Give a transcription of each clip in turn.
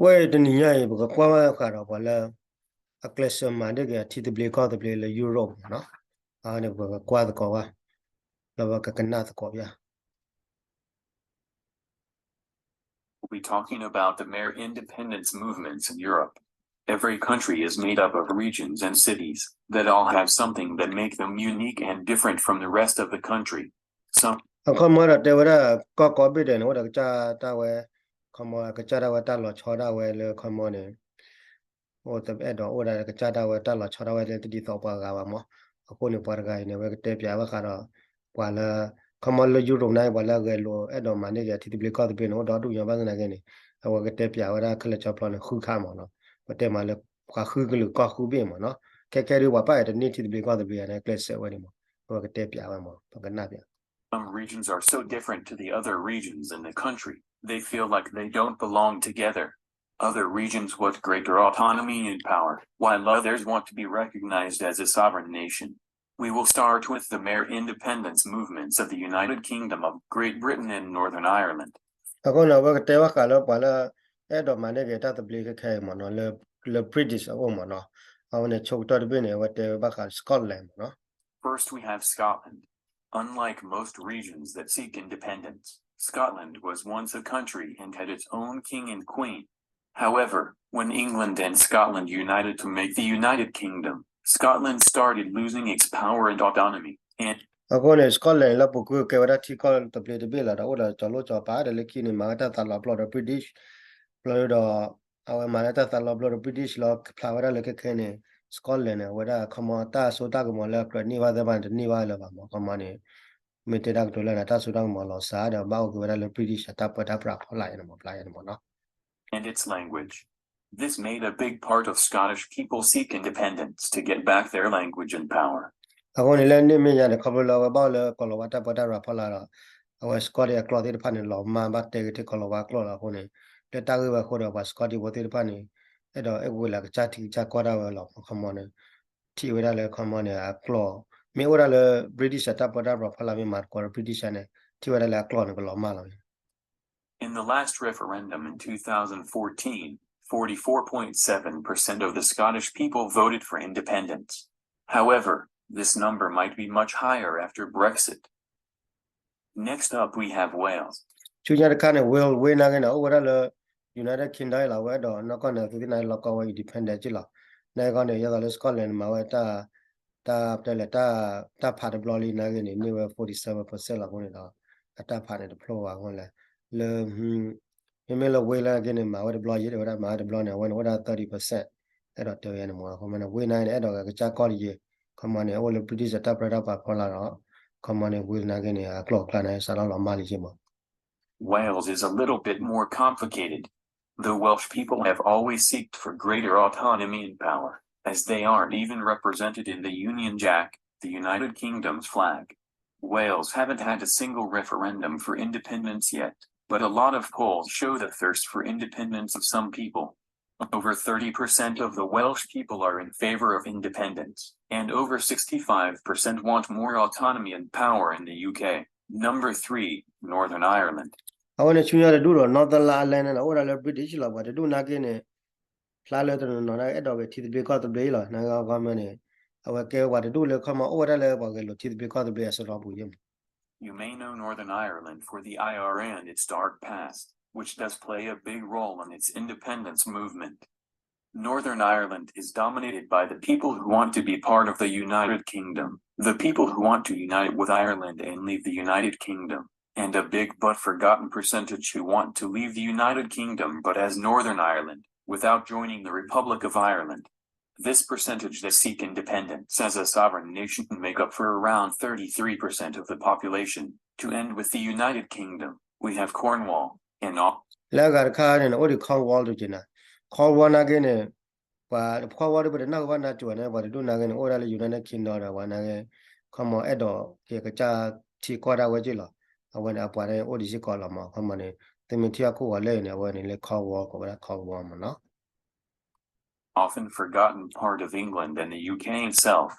ဝဲတနံၤညါအံၤ ပကကွၢ်ဘၣ်ဃးဒီးပှၤလၢ အကျဲးစၢးမၤန့ၢ်က့ၤအထံသဘျ့ကီၢ်သဘျ့လၢ Europe မ့ၢ်နီၤ, အဝဲန့ၣ်ပကကွၢ်သကိးဘၣ်, လၢပကကနၣ်သကိးဘၣ်. We're talking about the mere independence movements in Europe. Every country is made up of regions and cities that all have something that make them unique and different from the rest of the country. Some အခီမီဒီးတဲဝဲဒၣ် ကီၢ်ကိးဘ့ၣ်ဒဲးန့ၣ် အိၣ်ဒီးကစၢ်တၢ်ဝဲ, ခီမီကစၢ်ဒၣ်ဝဲတၢ်လီၤဆီဒၣ်ဝဲလၢခီမီန့ၣ် အိၣ်တအဲၣ်ဒိးအိၣ်ဒၣ်ကစၢ်ဒၣ်ဝဲတၢ်လီၤဆီဒၣ်ဝဲလၢတဒ်သိးပှၤဂၤဘၣ်မး. အဃိန့ၣ် ပှၤတဂၤအံၤန့ၣ် အဝဲကတဲပၠးဘၣ်ဃးဒီး ပှၤလၢ ခီမီလၢ Europe န့ၣ် ပှၤလၢအဂဲၤလိာ်အဲၣ်ဒိးမၤန့ၢ်က့ၤအထံသဘျ့ကီၢ်သဘျ့န့ၣ် အိၣ်ဒီဒူၣ်ညါဘၣ်သနာ်က့န့ၣ် အဝဲကတဲပၠးဝဲဒၣ်ခဲလၢာ်ကၠီဖျီန့ၣ် ဃုခါမးနီၤ. ပတဲမးလၢ ပှၤဃုကလုာ်ကီၢ်ဃုဘ့ၣ်မးနီၤ. ခဲကဲဒုးပှၤပၣ်အံၤတန့ၢ်ထံသဘျ့ကီၢ်သဘျ့ယၤန့ၣ် ကျဲးစၢးဝဲန့ၣ်မး အဝဲကတဲပၠးဝဲမး ပကနၣ်ပၠး Some regions are so different to the other regions in the country, they feel like they don't belong together. Other regions want greater autonomy and power, while others want to be recognized as a sovereign nation. We will start with the mere independence movements of the United Kingdom of Great Britain and Northern Ireland. အဃိန့ၣ် အဝဲကတဲဘၣ်ဃးလၢပှၤလၢ အဲၣ်ဒိးမၤန့ၢ်က့ၤတၢ်သဘျ့ခဲခဲအံၤမးနီၤ လၢ လၢ British အအိၣ်မးနီၤ. အဝဲန့ၣ်ဆိကတီၢ်တဘ့ၣ်န့ၣ် အဝဲတဲဝဲဘၣ်ဃး Scotland မးနီၤ. First we have Scotland. Unlike most regions that seek independence, Scotland was once a country and had its own king and queen. However, when England and Scotland united to make the United Kingdom, Scotland started losing its power and autonomy, and အဃိန့ၣ် Scotland လၢပူၤကွံာ်ကဲဝဲဒၣ်ထံကီၢ်သဘျ့တဘ့ၣ်လီၤဒီး အိၣ်ဒီးကၠီၤလိၣ်ကၠီၤပၤဒီးလၢခံန့ၣ် မၤဝဲတၢ်သးလီၤပျီဒီး British ပျီဒီး အဝဲမၤလၢတၢ်သးလီၤပျီဒီး British လီၤဖျးဝဲဒၣ်လၢခဲခဲန့ၣ် Scotland န့ၣ် အဝဲဒၣ်ခီမီတၢ်စိတၢ်ကမီၤလၢအကြၢးန့ၢ်ဘၣ်သ့ၣ်တဖၣ်န့ၣ် တန့ၢ်ဘၣ်လၢၤဘၣ်မး ခီမီန့ၣ် မ့ၢ်တဲတၢ်ကတိၤလၢန့ၣ် တၢ်စိတၢ်ကမီၤလီၤစှၤဒီး ဘၣ်အိၣ်က့ၤဝဲဒၣ်လၢ British အတၢ်ပၢတၢ်ပြးဖီလာ်အံၤန့ၣ်မး ဖျါယဲန့ၣ်မးနီၤ. And its language. This made a big part of Scottish people seek independence to get back their language and power. အဃိန့ၣ်လၢန့ၣ်မ့ၢ်ညါန့ၣ် ခီဖျိလၢအဝဲဘၣ်အိၣ်လၢကီၤလၤဝါတၢ်ပၢတၢ်ပြးဖီလာ်ဒီး အဝဲ Scottish အကျိာ်သ့ၣ်တဖၣ်န့ၣ် လီၤမၢ်ဘၣ်တဲက့ၤထဲကီၤလၤဝါကျိာ်လီၤအဃိန့ၣ် လၢတၢ်ဂ့ၢ်ဝဲအဃိဒီး ပှၤ Scottish ဖိသ့ၣ်တဖၣ်န့ၣ် အဲၣ်ဒိးအဲၣ်ဝဲလၢကစၢ်ထံကစၢ်ကီၢ်ဒၣ်ဝဲလီၤ ခီမီန့ၣ် ထံၣ်ဝဲဒၣ်လၢခီမီန့ၣ် အကျိာ် မ့ၢ်အိၣ်ဒၣ်လၢ British အတၢ်ပၢတၢ်ပြးဖီလာ်မ့ၢ်မၤသကိးဒီး British န့ၣ် ထံၣ်ဝဲဒၣ်လၢအကျိာ်န့ၣ် ကလီၤမၢ်လီၤ In the last referendum in two thousand fourteen, forty-four point seven percent of the Scottish people voted for independence. However, this number might be much higher after Brexit. Next up, we have Wales. ဆူညါတခါန့ၣ် Wales ဝ့ၢ်နာ်က့န့ၣ် အိၣ်ဝဲဒၣ်လၢ United Kingdom လီၤ အဝဲအဲၣ်ဒိးနီၢ်ကီၢ်န့ၣ် သုသ့ၣ်န့ၣ် လီၤကီဝဲ independent က့လီၤ. နာ်က့န့ၣ် ယသးလၢ Scotland န့ၣ် မၤဝဲ တၢ်တဲလဲၣ် တၢ်ဖးတဘျီလံနာ်က့န့ၣ် န့ၢ်ဝဲ forty seven percent လီၤအဃိန့ၣ်ဒီး အတၢ်ဖးန့ၣ်တဖျိဘၣ်အဃိလဲၣ် လၢ မ့မ့ၢ်လၢ Wales နာ်က့န့ၣ် မၤဝဲတဘျီယံၤ တဲဝဲဒၣ်မၤဝဲတဘျီန့ၣ် အဝဲန့ၣ်အိၣ်ဒၣ် thirty percent အဲၣ်ဒိးတဲဝဲန့ၣ်မး ခီမီန့ၣ် Wales နာ်က့န့ၣ် အဲၣ်ဒိးဂဲၤကစၢ်ကီၢ်တယံၤ ခီမီန့ၣ် အိၣ်လၢ British အတၢ်ပၢတၢ်ပြးဖီလာ်ဒီး ခီမီန့ၣ် Wales နာ်က့န့ၣ် အကျိာ်အကျါန့ၣ် စးထီၣ်လီၤမၢ်လံက့မး Wales is a little bit more complicated. The Welsh people have always seeked for greater autonomy and power, as they aren't even represented in the Union Jack, the United Kingdom's flag. Wales haven't had a single referendum for independence yet, but a lot of polls show the thirst for independence of some people. Over thirty percent of the Welsh people are in favor of independence, and over sixty-five percent want more autonomy and power in the U K. Number three, Northern Ireland. အဝဲန့ၣ်ဆူညါတဒူၣ်ဒီး Northern Ireland န့ၣ် အိၣ်ဒၣ်လၢ British လီၤ ပှၤတဒူၣ်နာ်က့န့ၣ် ဖျါလၢတနီၤနီၤ အဲၣ်ဒိးဂဲၤထံသဘျ့ကီၢ်သဘျ့လီၤ နာ်က့ခီမီန့ၣ် အဝဲကဲပှၤတဒူၣ်လၢခီမီအိၣ်ဝဲဒၣ်လၢပှၤဂဲၤလိာ်ထံသဘျ့ကီၢ်သဘျ့အစရီပူၤယဲမး You may know Northern Ireland for the I R A and its dark past, which does play a big role in its independence movement. Northern Ireland is dominated by the people who want to be part of the United Kingdom, the people who want to unite with Ireland and leave the United Kingdom, and a big but forgotten percentage who want to leave the United Kingdom but as Northern Ireland, without joining the Republic of Ireland. This percentage that seek independence as a sovereign nation make up for around thirty-three percent of the population. To end with the United Kingdom, we have Cornwall, and all. လၢအဂၤတခါန့ၣ် အိၣ်ဒံး Cornwall တက့ၤနၤ Cornwall နာ်က့န့ၣ် ပှၤ Cornwall ဒ်ပတနၢ်ဟူဘၣ်နၢ်စူၤန့ၣ် ပှၤတဒူၣ်နာ်က့န့ၣ် အိၣ်ဝဲဒၣ်လၢ United Kingdom ဒီးပှၤနာ်က့ ခီမီအဲၣ်ဒိးက့ၤကစၢ်ထံကီၢ်ဒၣ်ဝဲက့လီၤ. အဝဲန့ၣ် အပှၤန့ၣ်အိၣ်ဒံးစ့ၢ်ကီးလီၤမး ခီမီန့ၣ် သုမ့ၢ်ထံၣ်ဟီၣ်ခိၣ်ဂီၤလၢအံၤန့ၣ် အဝဲန့ၣ်လၢ Cornwall ကိးဝဲဒၣ် Cornwall မးနီၤ often forgotten part of England and the U K itself.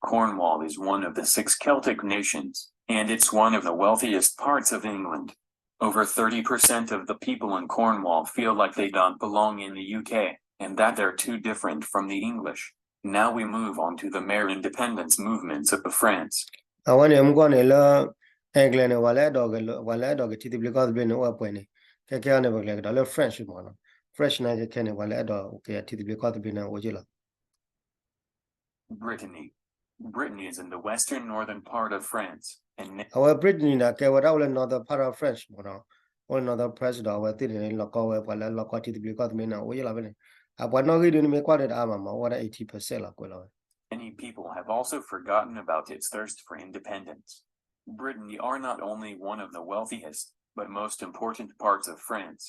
Cornwall is one of the six Celtic nations, and it's one of the wealthiest parts of England. Over thirty percent of the people in Cornwall feel like they don't belong in the U K, and that they're too different from the English. Now we move on to the mere independence movements of France. အဝဲန့ၣ် မုၢ်ကီၢ်န့ၣ်လၢ England န့ၣ် ပှၤလၢအဲၣ်ဒိးဂဲၤလိာ် ပှၤလၢအဲၣ်ဒိးက့ၤထံသဘျ့ကီၢ်သဘျ့န့ၣ် အိၣ်ဝဲပှဲၤန့ၣ် ခဲကဲအံၤန့ၣ် ပကလဲၤကဒီးလၢ French မ့ၢ်နီၤ. French န့ၣ် ခဲခဲန့ၣ် ပှၤလၢအဲၣ်ဒိးက့ၤထံသဘျ့ကီၢ်သဘျ့န့ၣ် အိၣ်က့ၤလီၤ. Brittany. Brittany is in the western northern part of France, and အဝဲ Brittany န့ၣ် ကဲဝဲဒၣ်အိၣ်လၢ northern part of France မ့ၢ်နီၤ. အိၣ်လၢ northern France ဒီး အဝဲသ့ၣ်န့ၣ် လီၢ်ကီဝဲ ပှၤလၢလီၢ်ကီထံသဘျ့ကီၢ်သဘျ့န့ၣ် အိၣ်ယ့ၣ်လီၤဖဲန့ၣ်. အပှၤနီၣ်ဂံၢ်ဒုန့ၣ်မ့ၢ်ကွၢ်န့ၣ်တအါမးမး အိၣ်ဝဲဒၣ် eighty percent လီၤ ကွဲးလီၤဝဲ. Many people have also forgotten about its thirst for independence. Brittany are not only one of the wealthiest, but most important parts of France.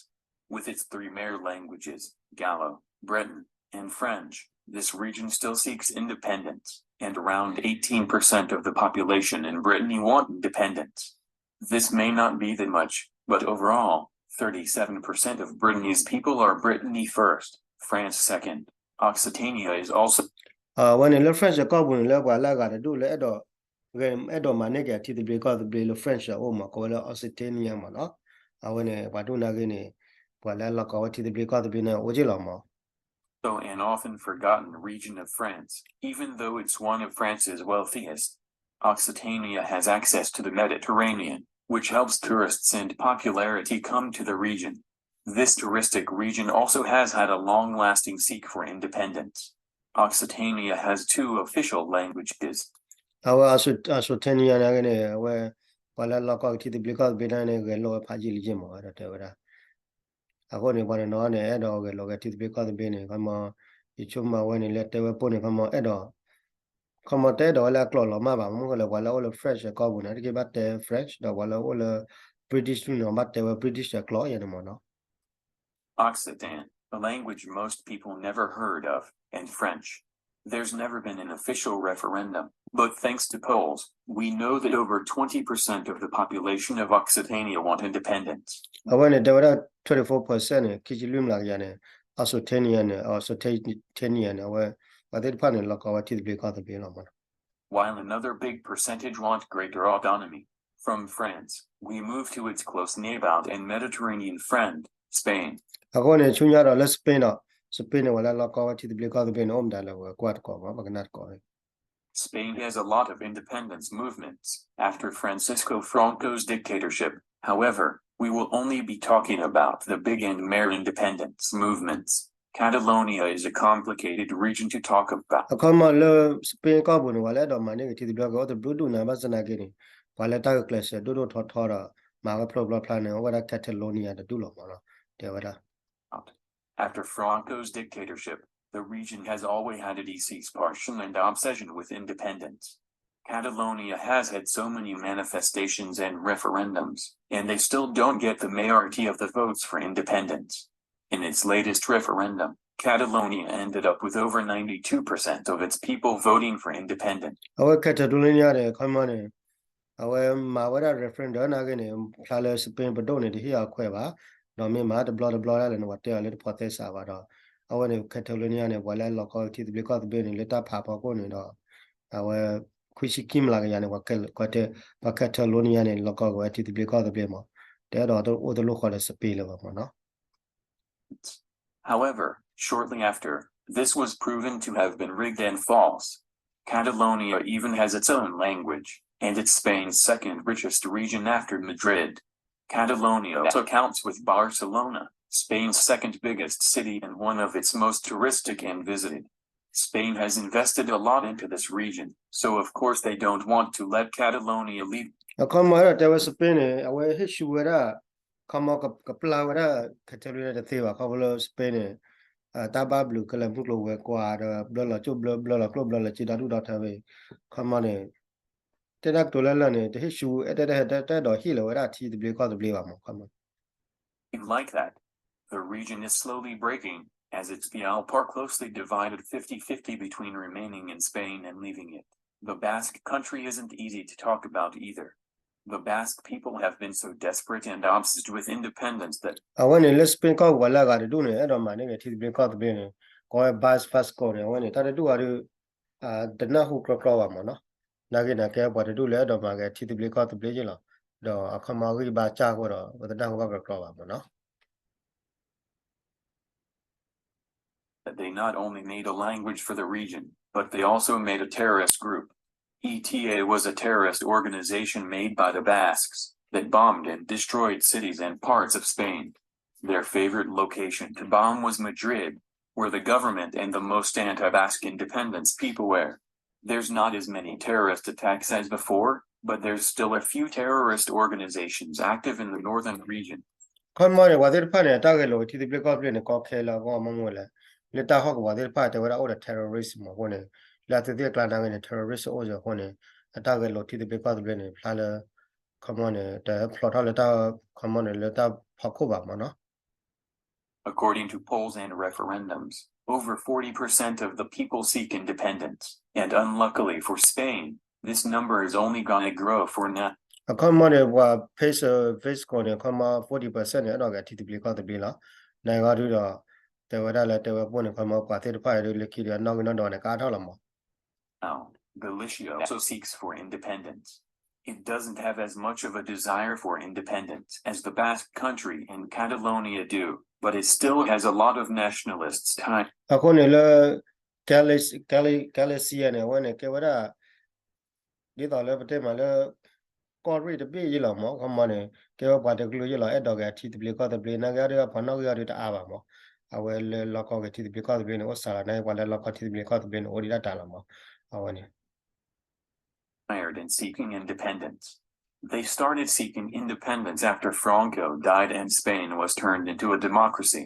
With its three mere languages, Gallo, Breton, and French, this region still seeks independence, and around eighteen percent of the population in Brittany want independence. This may not be that much, but overall, thirty-seven percent of Brittany's people are Brittany first, France second. Occitania is also အဝဲန့ၣ်လၢ French ကီၢ်ပူၤန့ၣ် လၢပှၤလၢအဂၤတဒူၣ်လၢအဲၣ်ဒိး ဂဲၤ အဲၣ်ဒိးမၤန့ၢ်က့ၤအထံသဘျ့ကီၢ်သဘျ့လၢ French အအိၣ်မး ကိးဝဲလၢ Occitania မ့ၢ်နီၤ. အဝဲန့ၣ် ပှၤဒိၣ်နာ်ဂ့ၤန့ၣ် ပှၤလၢလီၢ်ကီဝဲထံသဘျ့ကီၢ်သဘျ့န့ၣ် အိၣ်က့ၤလီၤမး. So an often forgotten region of France, even though it's one of France's wealthiest, Occitania has access to the Mediterranean, which helps tourists and popularity come to the region. This touristic region also has had a long-lasting seek for independence. Occitania has two official languages. အဝဲ Occitania နာ်ဂ့ၤန့ၣ် အဝဲ ပှၤလၢလီၢ်ကီက့ၤထံသဘျ့ကီၢ်သဘျ့နာ်ဂ့ၤန့ၣ် ဂဲၤလိာ်ဝဲဖးယံာ်လံယံာ်မး ဝဲဒၣ်တဲဝဲဒၣ်. အဃိန့ၣ် ပှၤတနီၤန့ၣ် အဲၣ်ဒိးဂဲၤလိာ်က့ၤထံသဘျ့ကီၢ်သဘျ့န့ၣ် ခီမီ ယဆိကမိၣ်ဝဲန့ၣ် လၢတဲဝဲပိၢ်န့ၣ် ခီမီ အဲၣ်ဒိး ခီမီ တအဲၣ်ဒိးဝဲလၢအကျိာ်လီၤမၢ်ဘၣ် မ့ၢ်ကလၢပှၤလၢအိၣ်လၢ French ကီၢ်ပူၤန့ၣ် တက့ၢ်ဘၣ်တဲ French ဒီးပှၤလၢအိၣ်လၢ British န့ၣ် ဘၣ်တဲဝဲ British အကျိာ်ယဲန့ၣ်မးနီၤ. Occitan, a language most people never heard of, and French. There's never been an official referendum, but thanks to polls, we know that over twenty percent of the population of Occitania want independence. အဝဲန့ၣ် တဲဝဲဒၣ် twenty-four percent န့ၣ် ခံဆံလွံၢ်မျးကယၤန့ၣ် Occitania န့ၣ် Occitania န့ၣ် အဝဲ ပှၤသ့ၣ်တဖၣ်န့ၣ် လီၢ်ကီဝဲထံသဘျ့ကီၢ်သဘျ့လီၤမးနီၤ. While another big percentage want greater autonomy from France, we move to its close neighbor and Mediterranean friend, Spain. အဃိန့ၣ် ဆူညါဒီးလၢ Spain ဒီး Spain န့ၣ် ပှၤလၢလီၢ်ကီဝဲထံသဘျ့ကီၢ်သဘျ့န့ၣ် အိၣ်မတၤလဲၣ် ပကကွၢ်တကိးမး ပကနၣ်တကိး Spain has a lot of independence movements after Francisco Franco's dictatorship. However, we will only be talking about the big and mere independence movements. Catalonia is a complicated region to talk about. အခီမီလၢ Spain ကီၢ်ပူၤန့ၣ် ပှၤလၢအဲၣ်ဒိးမၤန့ၢ်က့ၤထံသဘျ့ကီၢ်သဘျ့အိၣ်တဘျုးဒူၣ်နၤ ဘၣ်ဆၣ်သနာ်က့န့ၣ် ပှၤလၢတၢ်ဂုာ်ကျဲးစၢးဒိၣ်ဒိၣ်ထီထီဒီး မၤဝဲဖျိဖျိဖျါန့ၣ် အိၣ်ဝဲဒၣ် Catalonia တဒူၣ်လီၤမးနီၤ တဲဝဲဒၣ်. After Franco's dictatorship, the region has always had a deep-seated passion and obsession with independence. Catalonia has had so many manifestations and referendums, and they still don't get the majority of the votes for independence. In its latest referendum, Catalonia ended up with over ninety-two percent of its people voting for independence. အဝဲ Catalonia န့ၣ် ခီမီန့ၣ် အဝဲမၤဝဲဒၣ် referendum နာ်ဂ့ၤန့ၣ် ဖျါလၢ Spain ပဒိၣ်န့ၣ် တဟ့ၣ်အီၤခွဲးဘၣ်, ဒီးမ့ၢ်မၤတဘျီတဘျီဒၣ်လဲာ်န့ၣ် ပှၤတဲအီၤလၢတဖိးသဲစးဘၣ်ဒီး အဝဲန့ၣ် Catalonia န့ၣ် ပှၤလၢလီၢ်ကီထံသဘျ့ကီၢ်သဘျ့န့ၣ် လၢတၢ်ဖးဖီခိၣ်န့ၣ်ဒီး အဝဲ ခွံဆံခံမျးကယၤန့ၣ် ပှၤ Catalonia န့ၣ် လီၢ်ကီက့ၤဝဲထံသဘျ့ကီၢ်သဘျ့မး, တအဲၣ်ဒိးအိၣ်တလိၣ်ဃီဒီး Spain လၢၤဘၣ်မးနီၤ. However, shortly after, this was proven to have been rigged and false. Catalonia even has its own language, and it's Spain's second richest region after Madrid. Catalonia also counts with Barcelona, Spain's second biggest city and one of its most touristic and visited. Spain has invested a lot into this region, so of course they don't want to let Catalonia leave. အခီမီဒီးတဲဝဲ Spain န့ၣ် အဝဲဟ့ၣ်ဆူၣ်ဝဲဒၣ် ခီမီကပျၢ်ဝဲဒၣ် Catalonia တသ့ဘၣ် ခီဖျိလၢ Spain န့ၣ် တၢ်ဘၣ်ဘျုးခဲလၢာ်မုၢ်ကျိၤဝဲၤကွာ်ဒီး ဘျၢလီၤကၠိၣ်ဘျၢ ဘျၢလီၤကျိၣ်ဘျၢလီၤစ့ဒီဒူၣ်ဒီထၢဝဲ, ခီမီန့ၣ် တဲဒၣ်ကတိၤလၢလၢ်န့ၣ် တဟ့ၣ်ဆူၣ် အဲၣ်တဲတၢ်ဟဲတဲဒီးဟ့ၣ်လီၤဝဲဒၣ်ထံသဘျ့ကီၢ်သဘျ့ဘၣ်မး ခီမီ Like that, the region is slowly breaking, as its people are closely divided fifty fifty between remaining in Spain and leaving it. The Basque country isn't easy to talk about either. The Basque people have been so desperate and obsessed with independence that အဝဲန့ၣ်လၢ Spain ကီၢ်ပူၤပှၤလၢအဂၤတဒူၣ်န့ၣ် အဲၣ်ဒိးမၤန့ၢ်က့ၤထံသဘျ့ကီၢ်သဘျ့န့ၣ် ကိးဝဲ Basque Franco န့ၣ် အဝဲန့ၣ် တၢ်တဒူၣ်အီၤဒီး တနၢ်ဟူကြီကြီဘၣ်မးနီၤ. နာ်က့နာ်ကဲပှၤတဒူၣ်လၢအဲၣ်ဒိးမၤက့ၤထံသဘျ့ကီၢ်သဘျ့ယ့ၢ်လီၤ. ဒီးအခီမီအဂံၢ်ဘါစၢ်အဃိဒီး ပတနၢ်ဟူဘၣ်ကကျီၤဘၣ်မ့ၢ်နီၤ. That they not only made a language for the region, but they also made a terrorist group. E T A was a terrorist organization made by the Basques that bombed and destroyed cities and parts of Spain. Their favorite location to bomb was Madrid, where the government and the most anti-Basque independence people were. There's not as many terrorist attacks as before, but there's still a few terrorist organizations active in the northern region. ခီမီန့ၣ် ပှၤသ့ၣ်တဖၣ်န့ၣ် အတၢ်ဂဲၤလိာ်ထံသဘျ့ကီၢ်သဘျ့န့ၣ် ကီခဲလၢာ်အဂီၢ်မ့ၢ်မ့ၢ်လဲၣ်, လၢတၢ်ဟီၣ်ကဝီၤသ့ၣ်တဖၣ်တဲဝဲဒၣ်အိၣ်ဒီး terrorism အဃိန့ၣ်, လၢအသုးသ့ၣ်အကျါနာ်က့န့ၣ် terrorist အိၣ်စ့ၢ်အဃိန့ၣ်, အတၢ်ဂဲၤလိာ်ထံသဘျ့ကီၢ်သဘျ့န့ၣ် ဖျါလၢ ခီမီန့ၣ် တဖျိးထီၣ်လၢတၢ် ခီမီန့ၣ် လၢတၢ်ဖီခိၣ်ဘၣ်မ့ၢ်နီၤ. According to polls and referendums, over forty percent of the people seek independence, and unluckily for Spain, this number is only gonna grow for now. အခီမီန့ၣ် ပှၤ face face ကိးန့ၣ် အခီမီ forty percent န့ၣ် အဲၣ်ဒိးဂဲၤထံသဘျ့ကီၢ်သဘျ့လီၤ. နဂီၢ်ဒုဒီး တဲဝဲဒၣ်လၢတဲဝဲပူန့ၣ် ခီမီပှၤသ့ၣ်တဖၣ်အံၤဒုလၢခံဒီး နီၣ်ဂံၢ်နီၣ်ဒွးန့ၣ် ကအါထီၣ်လီၤမး. Now, Galicia also seeks for independence. It doesn't have as much of a desire for independence as the Basque Country and Catalonia do, but it still has a lot of nationalists tied. အဃိန့ၣ်လၢ Galicia န့ၣ် အဝဲန့ၣ် ကဲဝဲဒၣ် ဒ်သိးလၢပတဲမးလၢ ကီၢ်ရ့ၣ်တဘ့ၣ်ယ့ၢ်လီၤမး, ခီမီန့ၣ် ကဲဝဲပှၤတကလုာ်ယ့ၢ်လီၤ အဲၣ်ဒိးဂဲၤထံသဘျ့ကီၢ်သဘျ့, နာ်က့အီၤဒုး ပှၤနီၣ်ဂံၢ်အီၤဒုးတအါဘၣ်မး, အဝဲလၢလီၢ်ကီၢ်ဂဲၤထံသဘျ့ကီၢ်သဘျ့န့ၣ် အိၣ်စှၤလီၤ, နာ်က့ပှၤလၢလီၢ်ကီၢ်ထံသဘျ့ကီၢ်သဘျ့န့ၣ် အိၣ်ဒံးတၢ်တၢ်လီၤမး, အဝဲန့ၣ် Hired and seeking independence. They started seeking independence after Franco died and Spain was turned into a democracy.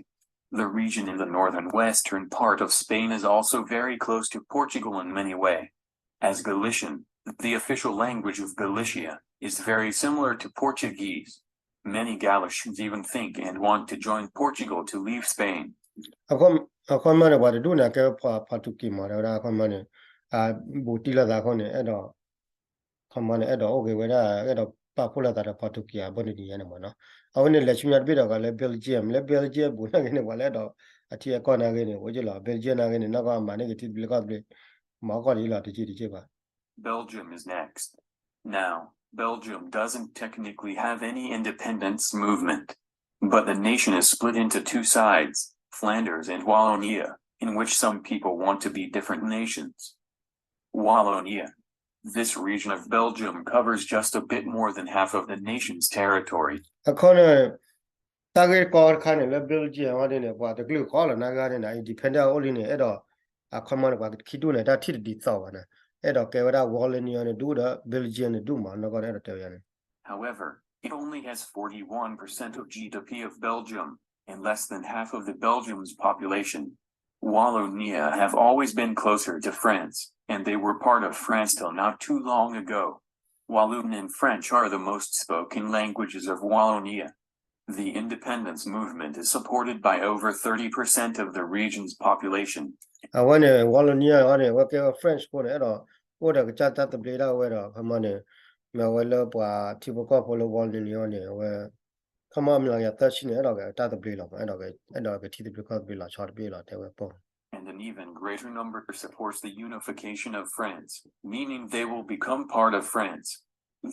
The region in the northern western part of Spain is also very close to Portugal in many ways. As Galician, the official language of Galicia, is very similar to Portuguese. Many Galicians even think and want to join Portugal to leave Spain. အခီမီန့ၣ် ပှၤတဒူၣ်န့ၣ် ကဲဝဲ Portuguese မး, တဲဝဲဒၣ်အခီမီန့ၣ် အဘူးတံၢ်လိာ်သးအဃိန့ၣ် အဲၣ်ဒိး ခီမီန့ၣ် အဲၣ်ဒိးအိၣ်က့ၤဝဲဒၣ် အဲၣ်ဒိးပာ်ဖှိၣ်လိာ်သးဒီး Portuguese အဘိန့ၣ်ဒ်ယဲန့ၣ်မးနီၤ. အဝဲန့ၣ် လဲၤဆူညါတဘ့ၣ်ဒီးကီးလၢ Belgium, လၢ Belgium ဘူးနာ်က့န့ၣ် ပှၤလၢအဲၣ်ဒိးအထံအကီၢ်နာ်က့န့ၣ် အိၣ်က့ၤလီၤ, Belgium နာ်က့န့ၣ် နီၢ်ကီၢ်အမၤန့ၢ်က့ၤထံသဘျ့ကီၢ်သဘျ့ မၤအီၣ်ကီၢ်ဒ်အံၤလီၤ တက့ၢ်တက့ၢ်ဘၣ်. Belgium is next. Now, Belgium doesn't technically have any independence movement, but the nation is split into two sides, Flanders and Wallonia, in which some people want to be different nations. Wallonia. This region of Belgium covers just a bit more than half of the nation's territory. အခီန့ၣ် တၢ်ဂ့ၢ်ကီတခါန့ၣ် လၢ Belgium အဝဲဒၣ်န့ၣ် ပှၤတကလုာ်ဃီလီၤ နာ်က့န့ၣ် independent အိၣ်လံန့ၣ် အဲၣ်ဒိး အခီမီန့ၣ် ပှၤခံဒူၣ်န့ၣ် တၢ်ထံၣ်တဒ်သိးဘၣ်န့ၣ် အဲၣ်ဒိးကဲဝဲဒၣ် Wallonia န့ၣ် ဒူၣ်ဒီး Belgium န့ၣ် ဒူၣ်မး နီၢ်ကီၢ်န့ၣ် အဲၣ်ဒိးတဲဝဲန့ၣ် However, it only has forty-one percent of G D P of Belgium, and less than half of the Belgium's population. Wallonia have always been closer to France, and they were part of France till not too long ago. Walloon and French are the most spoken languages of Wallonia. The independence movement is supported by over thirty percent of the region's population. အဝဲန့ၣ် Wallonia အဝဲန့ၣ် အဝဲကဲဝဲ French ဖိန့ၣ် အဲၣ်ဒိး အိၣ်ဒီးကစၢ်တၢ်သဘျ့ဒၣ်ဝဲဒီး ခီမီန့ၣ် မ့ၢ်အဝဲလၢပှၤထံဖိကီၢ်ဖိလၢ Wallonia န့ၣ် အဝဲ ခီမီအမျးကယၤသၢဆံန့ၣ် အဲၣ်ဒိးကဲတၢ်သဘျ့လီၤမး အဲၣ်ဒိးကဲ အဲၣ်ဒိးကဲထံသဘျ့ကီၢ်သဘျ့လီၤဆီတဘ့ၣ်လီၤ တဲဝဲပိာ် And an even greater number supports the unification of France, meaning they will become part of France.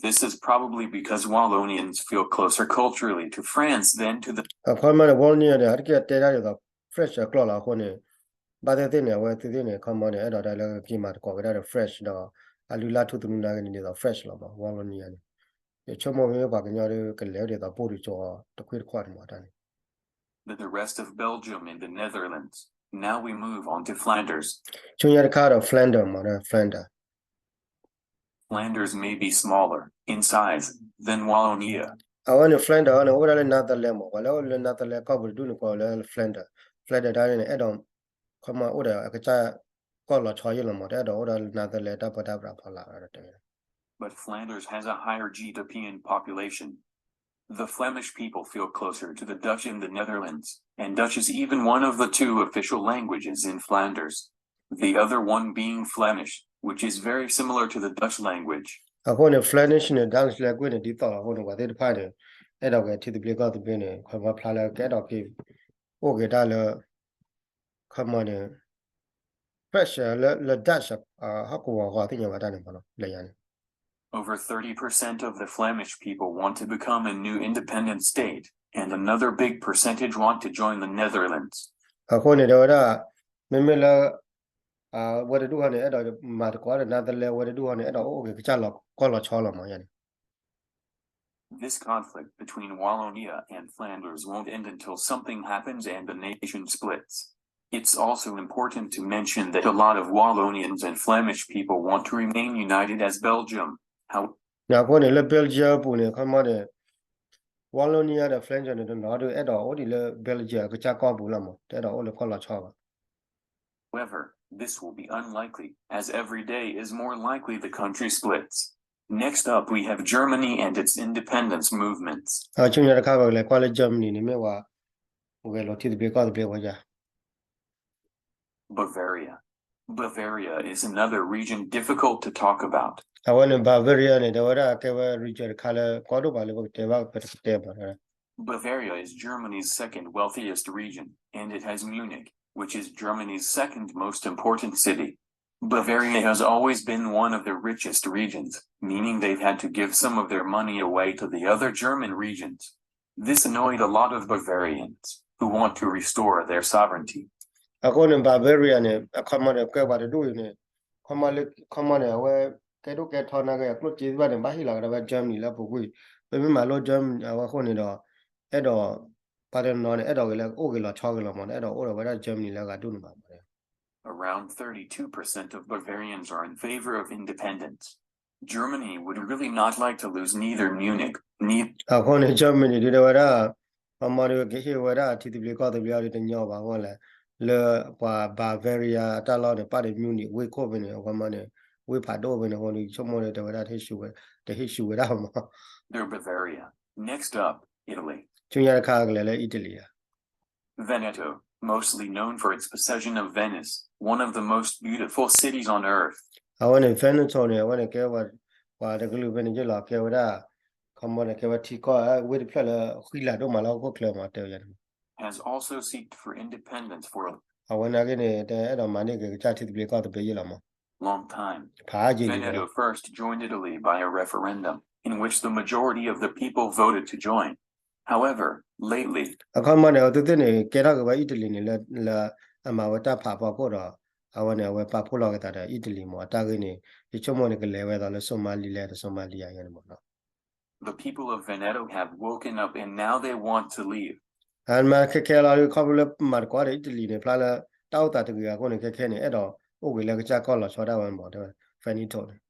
This is probably because Wallonians feel closer culturally to France than to the အခီမီန့ၣ် Wallonia န့ၣ် ဟဲတက့ၢ်တဲဒၣ်ဒ်သိး French အကျိာ်လီၤအဃိန့ၣ် ဘၣ်သ့ၣ်သ့ၣ်န့ၣ် အဝဲသ့ၣ်သ့ၣ်န့ၣ် ခီမီန့ၣ် အဲၣ်ဒိးတၢ်လၢကက့ၤမၤသကိးက့ၤဒၣ်ဒီး French ဒီး အလုၢ်အလၢ်ထူသနူနာ်က့န့ၣ် ဒ်သိး French လီၤမး Wallonia န့ၣ် ယဆိကမိၣ်မ့ၢ်ပှၤကညီဒီး ကလဲၤဝဲဒ်သိးပိၢ်ဒုးကၠီတခွ့ၣ်တခွးန့ၣ်မးတၢ်န့ၣ် But the rest of Belgium and the Netherlands. Now we move on to Flanders. ဆူညါတခါဒီး Flanders မး Flanders. Flanders may be smaller in size than Wallonia. အဝဲန့ၣ် Flanders န့ၣ် အိၣ်ဝဲဒၣ်လၢ Netherlands မး ပှၤလၢအိၣ်လၢ Netherlands ကီၢ်ပူၤတဒူၣ်န့ၣ် ကိးလၢ Flanders, Flanders တၢ်န့ၣ် အဲၣ်ဒိး ခီမီအိၣ်ဒီးအကစၢ်ကီၢ်လီၤဆီယ့ၢ်လီၤမး တအဲၣ်ဒိးအိၣ်ဒီး Netherlands တၢ်ပၢတၢ်ပြးဖီလာ် တဲ But Flanders has a higher G D P and population. The Flemish people feel closer to the Dutch in the Netherlands, and Dutch is even one of the two official languages in Flanders, the other one being Flemish, which is very similar to the Dutch language. အဃိန့ၣ် Flemish န့ၣ် Dutch language န့ၣ် ဒ်သိးလီၤအဃိန့ၣ် ပှၤသ့ၣ်တဖၣ်န့ၣ် အဲၣ်ဒိးကဲထံသဘျ့ကီၢ်သဘျ့န့ၣ် ခီမီဖျါလၢကအဲၣ်ဒိးက့ၤ အိၣ်က့ၤတၢ်လၢ ခီမီန့ၣ် French လၢ Dutch ဟီၣ်ကဝီၤအဂီၢ်သ့ၣ်ညါဘၣ်တၢ်န့ၣ်မး လၢယၤန့ၣ် Over thirty percent of the Flemish people want to become a new independent state, and another big percentage want to join the Netherlands. အဃိန့ၣ် တဲဝဲဒၣ် မ့မ့ၢ်လၢ အဝဲတဒူၣ်ဟီန့ၣ် အဲၣ်ဒိးမၤသကိးဒီး နၤသလဲ အဝဲတဒူၣ်ဟီန့ၣ် အဲၣ်ဒိးအိၣ်ဂ့ၤကစၢ်လီၤကီၢ်လီၤဆီလီၤမးယါန့ၣ် This conflict between Wallonia and Flanders won't end until something happens and the nation splits. It's also important to mention that a lot of Wallonians and Flemish people want to remain united as Belgium. How အဃိန့ၣ် လၢ Belgium အပူၤန့ၣ် ခီမီန့ၣ် Wallonia ဒီး Flanders န့ၣ် တနီၤဒုး အဲၣ်ဒိးအိၣ်ဒံးလၢ Belgium အကစၢ်ကီၢ်ပူၤလီၤမး တအဲၣ်ဒိးအိၣ်လၢကီၢ်လီၤဆီဘၣ် However, this will be unlikely, as every day is more likely the country splits. Next up, we have Germany and its independence movements. ဆူညါတခါ ပကလဲၤကွၢ်လၢ Germany န့ၣ် မ့ၢ်ဝဲ ဂဲၤလိာ်ထံသဘျ့ကီၢ်သဘျ့ဝဲယါ Bavaria. Bavaria is another region difficult to talk about. အဝဲန့ၣ် Bavaria န့ၣ် တဲဝဲဒၣ်ကဲဝဲ region တခါလၢ ကီဒိၣ်ဘၣ်လၢပကတဲဘၣ်ပတကတဲဘၣ် Bavaria is Germany's second wealthiest region, and it has Munich, which is Germany's second most important city. Bavaria has always been one of the richest regions, meaning they've had to give some of their money away to the other German regions. This annoyed a lot of Bavarians, who want to restore their sovereignty. အဃိန့ၣ် Bavaria န့ၣ် အခီမီန့ၣ် ကဲပှၤတဒူၣ်အံၤန့ၣ် ခီမီလၢ ခီမီန့ၣ် အဝဲ ကဲဒိၣ်ကဲထီနာ်က့ အကျိၣ်စ့သ့ၣ်တဖၣ်န့ၣ် ဘၣ်ဟ့ၣ်လီၤကဒီးဝဲ Germany လၢအပူၤကွံာ် ပမ့ၢ်မၤလိ Germany အဝဲအဃိန့ၣ်ဒီး အဲၣ်ဒိး ပှၤတနီၤန့ၣ် အဲၣ်ဒိးဂ့ၤလၢအိၣ်ဂ့ၤလီၤဆီဂ့ၤလီၤမး အဲၣ်ဒိးအိၣ်ဒီးဝဲဒၣ် Germany လၢအဂၤဒိၣ်န့ၣ်ဘၣ်မး Around thirty-two percent of Bavarians are in favor of independence. Germany would really not like to lose neither Munich, neither အဃိန့ၣ် Germany ဒုးတဲဝဲဒၣ် အမၤဒုးကဟ့ၣ်ဝဲဒၣ်ထံသဘျ့ကီၢ်သဘျ့အီၤဒုးတညီဘၣ်အဂီၢ်လဲၣ် လၢပှၤ Bavaria အတၢ်လီၢ်န့ၣ် ပၣ်ဒီး Munich ဝ့ၢ်ခိၣ်ဖဲန့ၣ် အဃိမးန့ၣ် ဝ့ၢ်ဖးဒိၣ်ဖဲန့ၣ်အဃိန့ၣ် ဆိကမိၣ်ဒီးတဲဝဲဒၣ် တဟ့ၣ်ဆူၣ်ဝဲဒၣ်မး They're Bavaria. Next up, Italy. ဆူညါတခါကလဲၤလၢ Italy ဧါ Veneto, mostly known for its possession of Venice, one of the most beautiful cities on earth. အဝဲန့ၣ် Veneto န့ၣ် အဝဲန့ၣ်ကဲဝဲ ပှၤတကလုာ်ဖဲန့ၣ်ယ့ၢ်လီၤ ကဲဝဲဒၣ် ခီမီန့ၣ် ကဲဝဲထံကီၢ် ဝ့ၢ်တဖျၢၣ်လၢဃံလၤဒိၣ်မးလၢဟီၣ်ခိၣ်ချၢမး တဲဝဲယါန့ၣ် Has also seeked for independence for a အဝဲနာ်က့န့ၣ် တအဲၣ်ဒိးမၤန့ၢ်က့ၤကစၢ်ထံသဘျ့ကီၢ်သဘျ့ယ့ၢ်လီၤမး long time. ဖးယံာ်လံ Veneto first joined Italy by a referendum, in which the majority of the people voted to join. However, lately, အခီမီန့ၣ် အဝဲသ့ၣ်န့ၣ် ကဲထီၣ်က့ၤဝဲ Italy န့ၣ် လၢ လၢအမၤဝဲတၢ်ဖးဖီခိၣ်ဒီး အဝဲန့ၣ် အဝဲပာ်ဖှိၣ်လီၤက့ၤသးဒီး Italy မး အတၢ်ဂ့ၢ်န့ၣ် ယဆိကမိၣ်န့ၣ် ကလဲၤဝဲအသးလၢ Somalia ယါန့ၣ်မး The people of Veneto have woken up and now they want to leave. အမၤခဲခဲလီၤ ခီဖျိလၢမၤသကိးဒီး Italy န့ၣ် ဖျါလၢတၢ်အိၣ်သးတဂ့ၤအဃိန့ၣ် ခဲခဲန့ၣ် အဲၣ်ဒိးအိၣ်ဂ့ၤလၢကစၢ်ကီၢ်လီၤဆီဒၣ်ဝဲမး တဲဝဲ Veneto န့ၣ်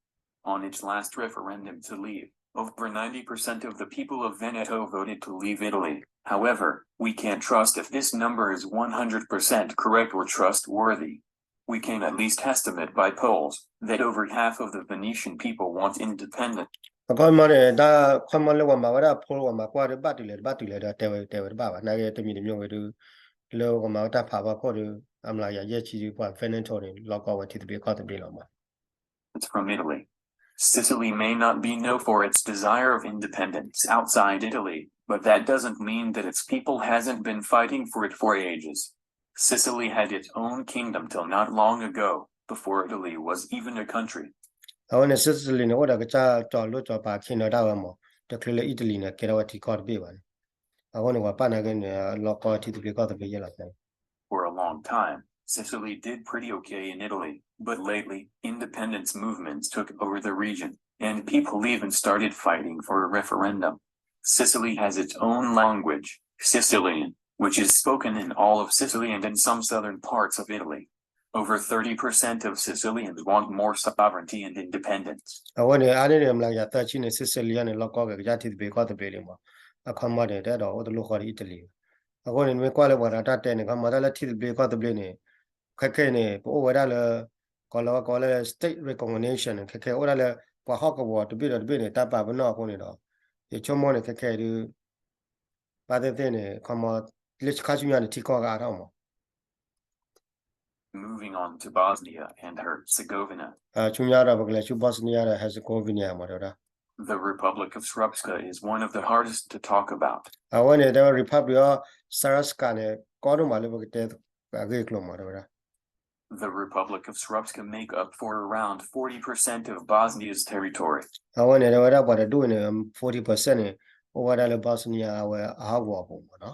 On its last referendum to leave, over ninety percent of the people of Veneto voted to leave Italy. However, we can't trust if this number is one hundred percent correct or trustworthy. We can at least estimate by polls that over half of the Venetian people want independence. အခီမီန့ၣ် တၢ်ခီမီလၢပှၤမၤဝဲဒၣ် poll ပှၤမၤကွၢ်ဒီး ဘၣ်တုၤလဲၣ်တဘၣ်တုၤလဲၣ်ဒီး တဲဝဲတဲဝဲတဘၣ်ဘၣ် နာ်က့တမံၤတမံၤဝဲဒုး လၢပှၤမၤဝဲတၢ်ဖးဖီခိၣ်ဒီး အမျးကယၤယဲၢ်ဆံဒုး ပှၤ Veneto န့ၣ် လီၤကီဝဲထံသဘျ့ကီၢ်သဘျ့လီၤမး It's from Italy. Sicily may not be known for its desire of independence outside Italy, but that doesn't mean that its people hasn't been fighting for it for ages. Sicily had its own kingdom till not long ago, before Italy was even a country. အဝဲန့ၣ် Sicily န့ၣ် အိၣ်ဒီးကစၢ်ကၠီၤလိၣ်ကၠီၤပၤ kingdom ဒၣ်ဝဲမး တချုးလၢ Italy န့ၣ် ကဲထီၣ်ဝဲထံကီၢ်တဘ့ၣ်ဘၣ်န့ၣ် အဃိန့ၣ် ပှၤပာ်နာ်က့န့ၣ် လီၤကီထံသဘျ့ကီၢ်သဘျ့ယဲလီၤ For a long time, Sicily did pretty okay in Italy, but lately, independence movements took over the region, and people even started fighting for a referendum. Sicily has its own language, Sicilian, which is spoken in all of Sicily and in some southern parts of Italy. Over thirty percent of Sicilians want more sovereignty and independence. အဝဲန့ၣ် အါန့ၢ်န့ၣ် မျးကယၤသၢဆံန့ၣ် Sicily န့ၣ် လီၤကီက့ၤကစၢ်ထံသဘျ့ကီၢ်သဘျ့လံမး အခီမီန့ၣ် တအဲၣ်ဒိးအိၣ်တလိၣ်ဃီဒီး Italy အဃိန့ၣ် မ့ၢ်ကွၢ်လၢပှၤဒီးတၢ်တဲန့ၣ် ခီမီတၢ်လၢထံသဘျ့ကီၢ်သဘျ့န့ၣ် ခဲခဲန့ၣ် ပအိၣ်ဝဲဒၣ်လၢ ကိးလၢဝဲကိးလၢ state recognition န့ၣ် ခဲခဲအိၣ်ဒၣ်လၢ ပှၤဟီၣ်ကဝီၤတဘ့ၣ်ဒီးတဘ့ၣ်န့ၣ် တၢ်ပာ်ပနီၣ်အဃိန့ၣ်ဒီး ယဆိကမိၣ်န့ၣ် ခဲခဲဒုး ဘၣ်သ့ၣ်သ့ၣ်န့ၣ် ခီမီ လၢခါဆူညါန့ၣ် ထံကီၢ်ကအါထီၣ်မး Moving on to Bosnia and Herzegovina. ဆူညါဒီး ပကလဲၤဆူ Bosnia ဒီး Herzegovina မး တဲဝဲဒၣ် The Republic of Srpska is one of the hardest to talk about. အဝဲန့ၣ် တဲဝဲ Republic of Srpska န့ၣ် ကီဒိၣ်မးလၢပကတဲအဂ့ၢ်အကျိၤမး တဲဝဲဒၣ် The Republic of Srpska make up for around forty percent of Bosnia's territory. အဝဲန့ၣ် တဲဝဲဒၣ်ပှၤတဒူၣ်န့ၣ် forty percent န့ၣ် အိၣ်ဝဲဒၣ်လၢ Bosnia အဝဲအဟီၣ်ကဝီၤအပူၤမ့ၢ်နီၤ.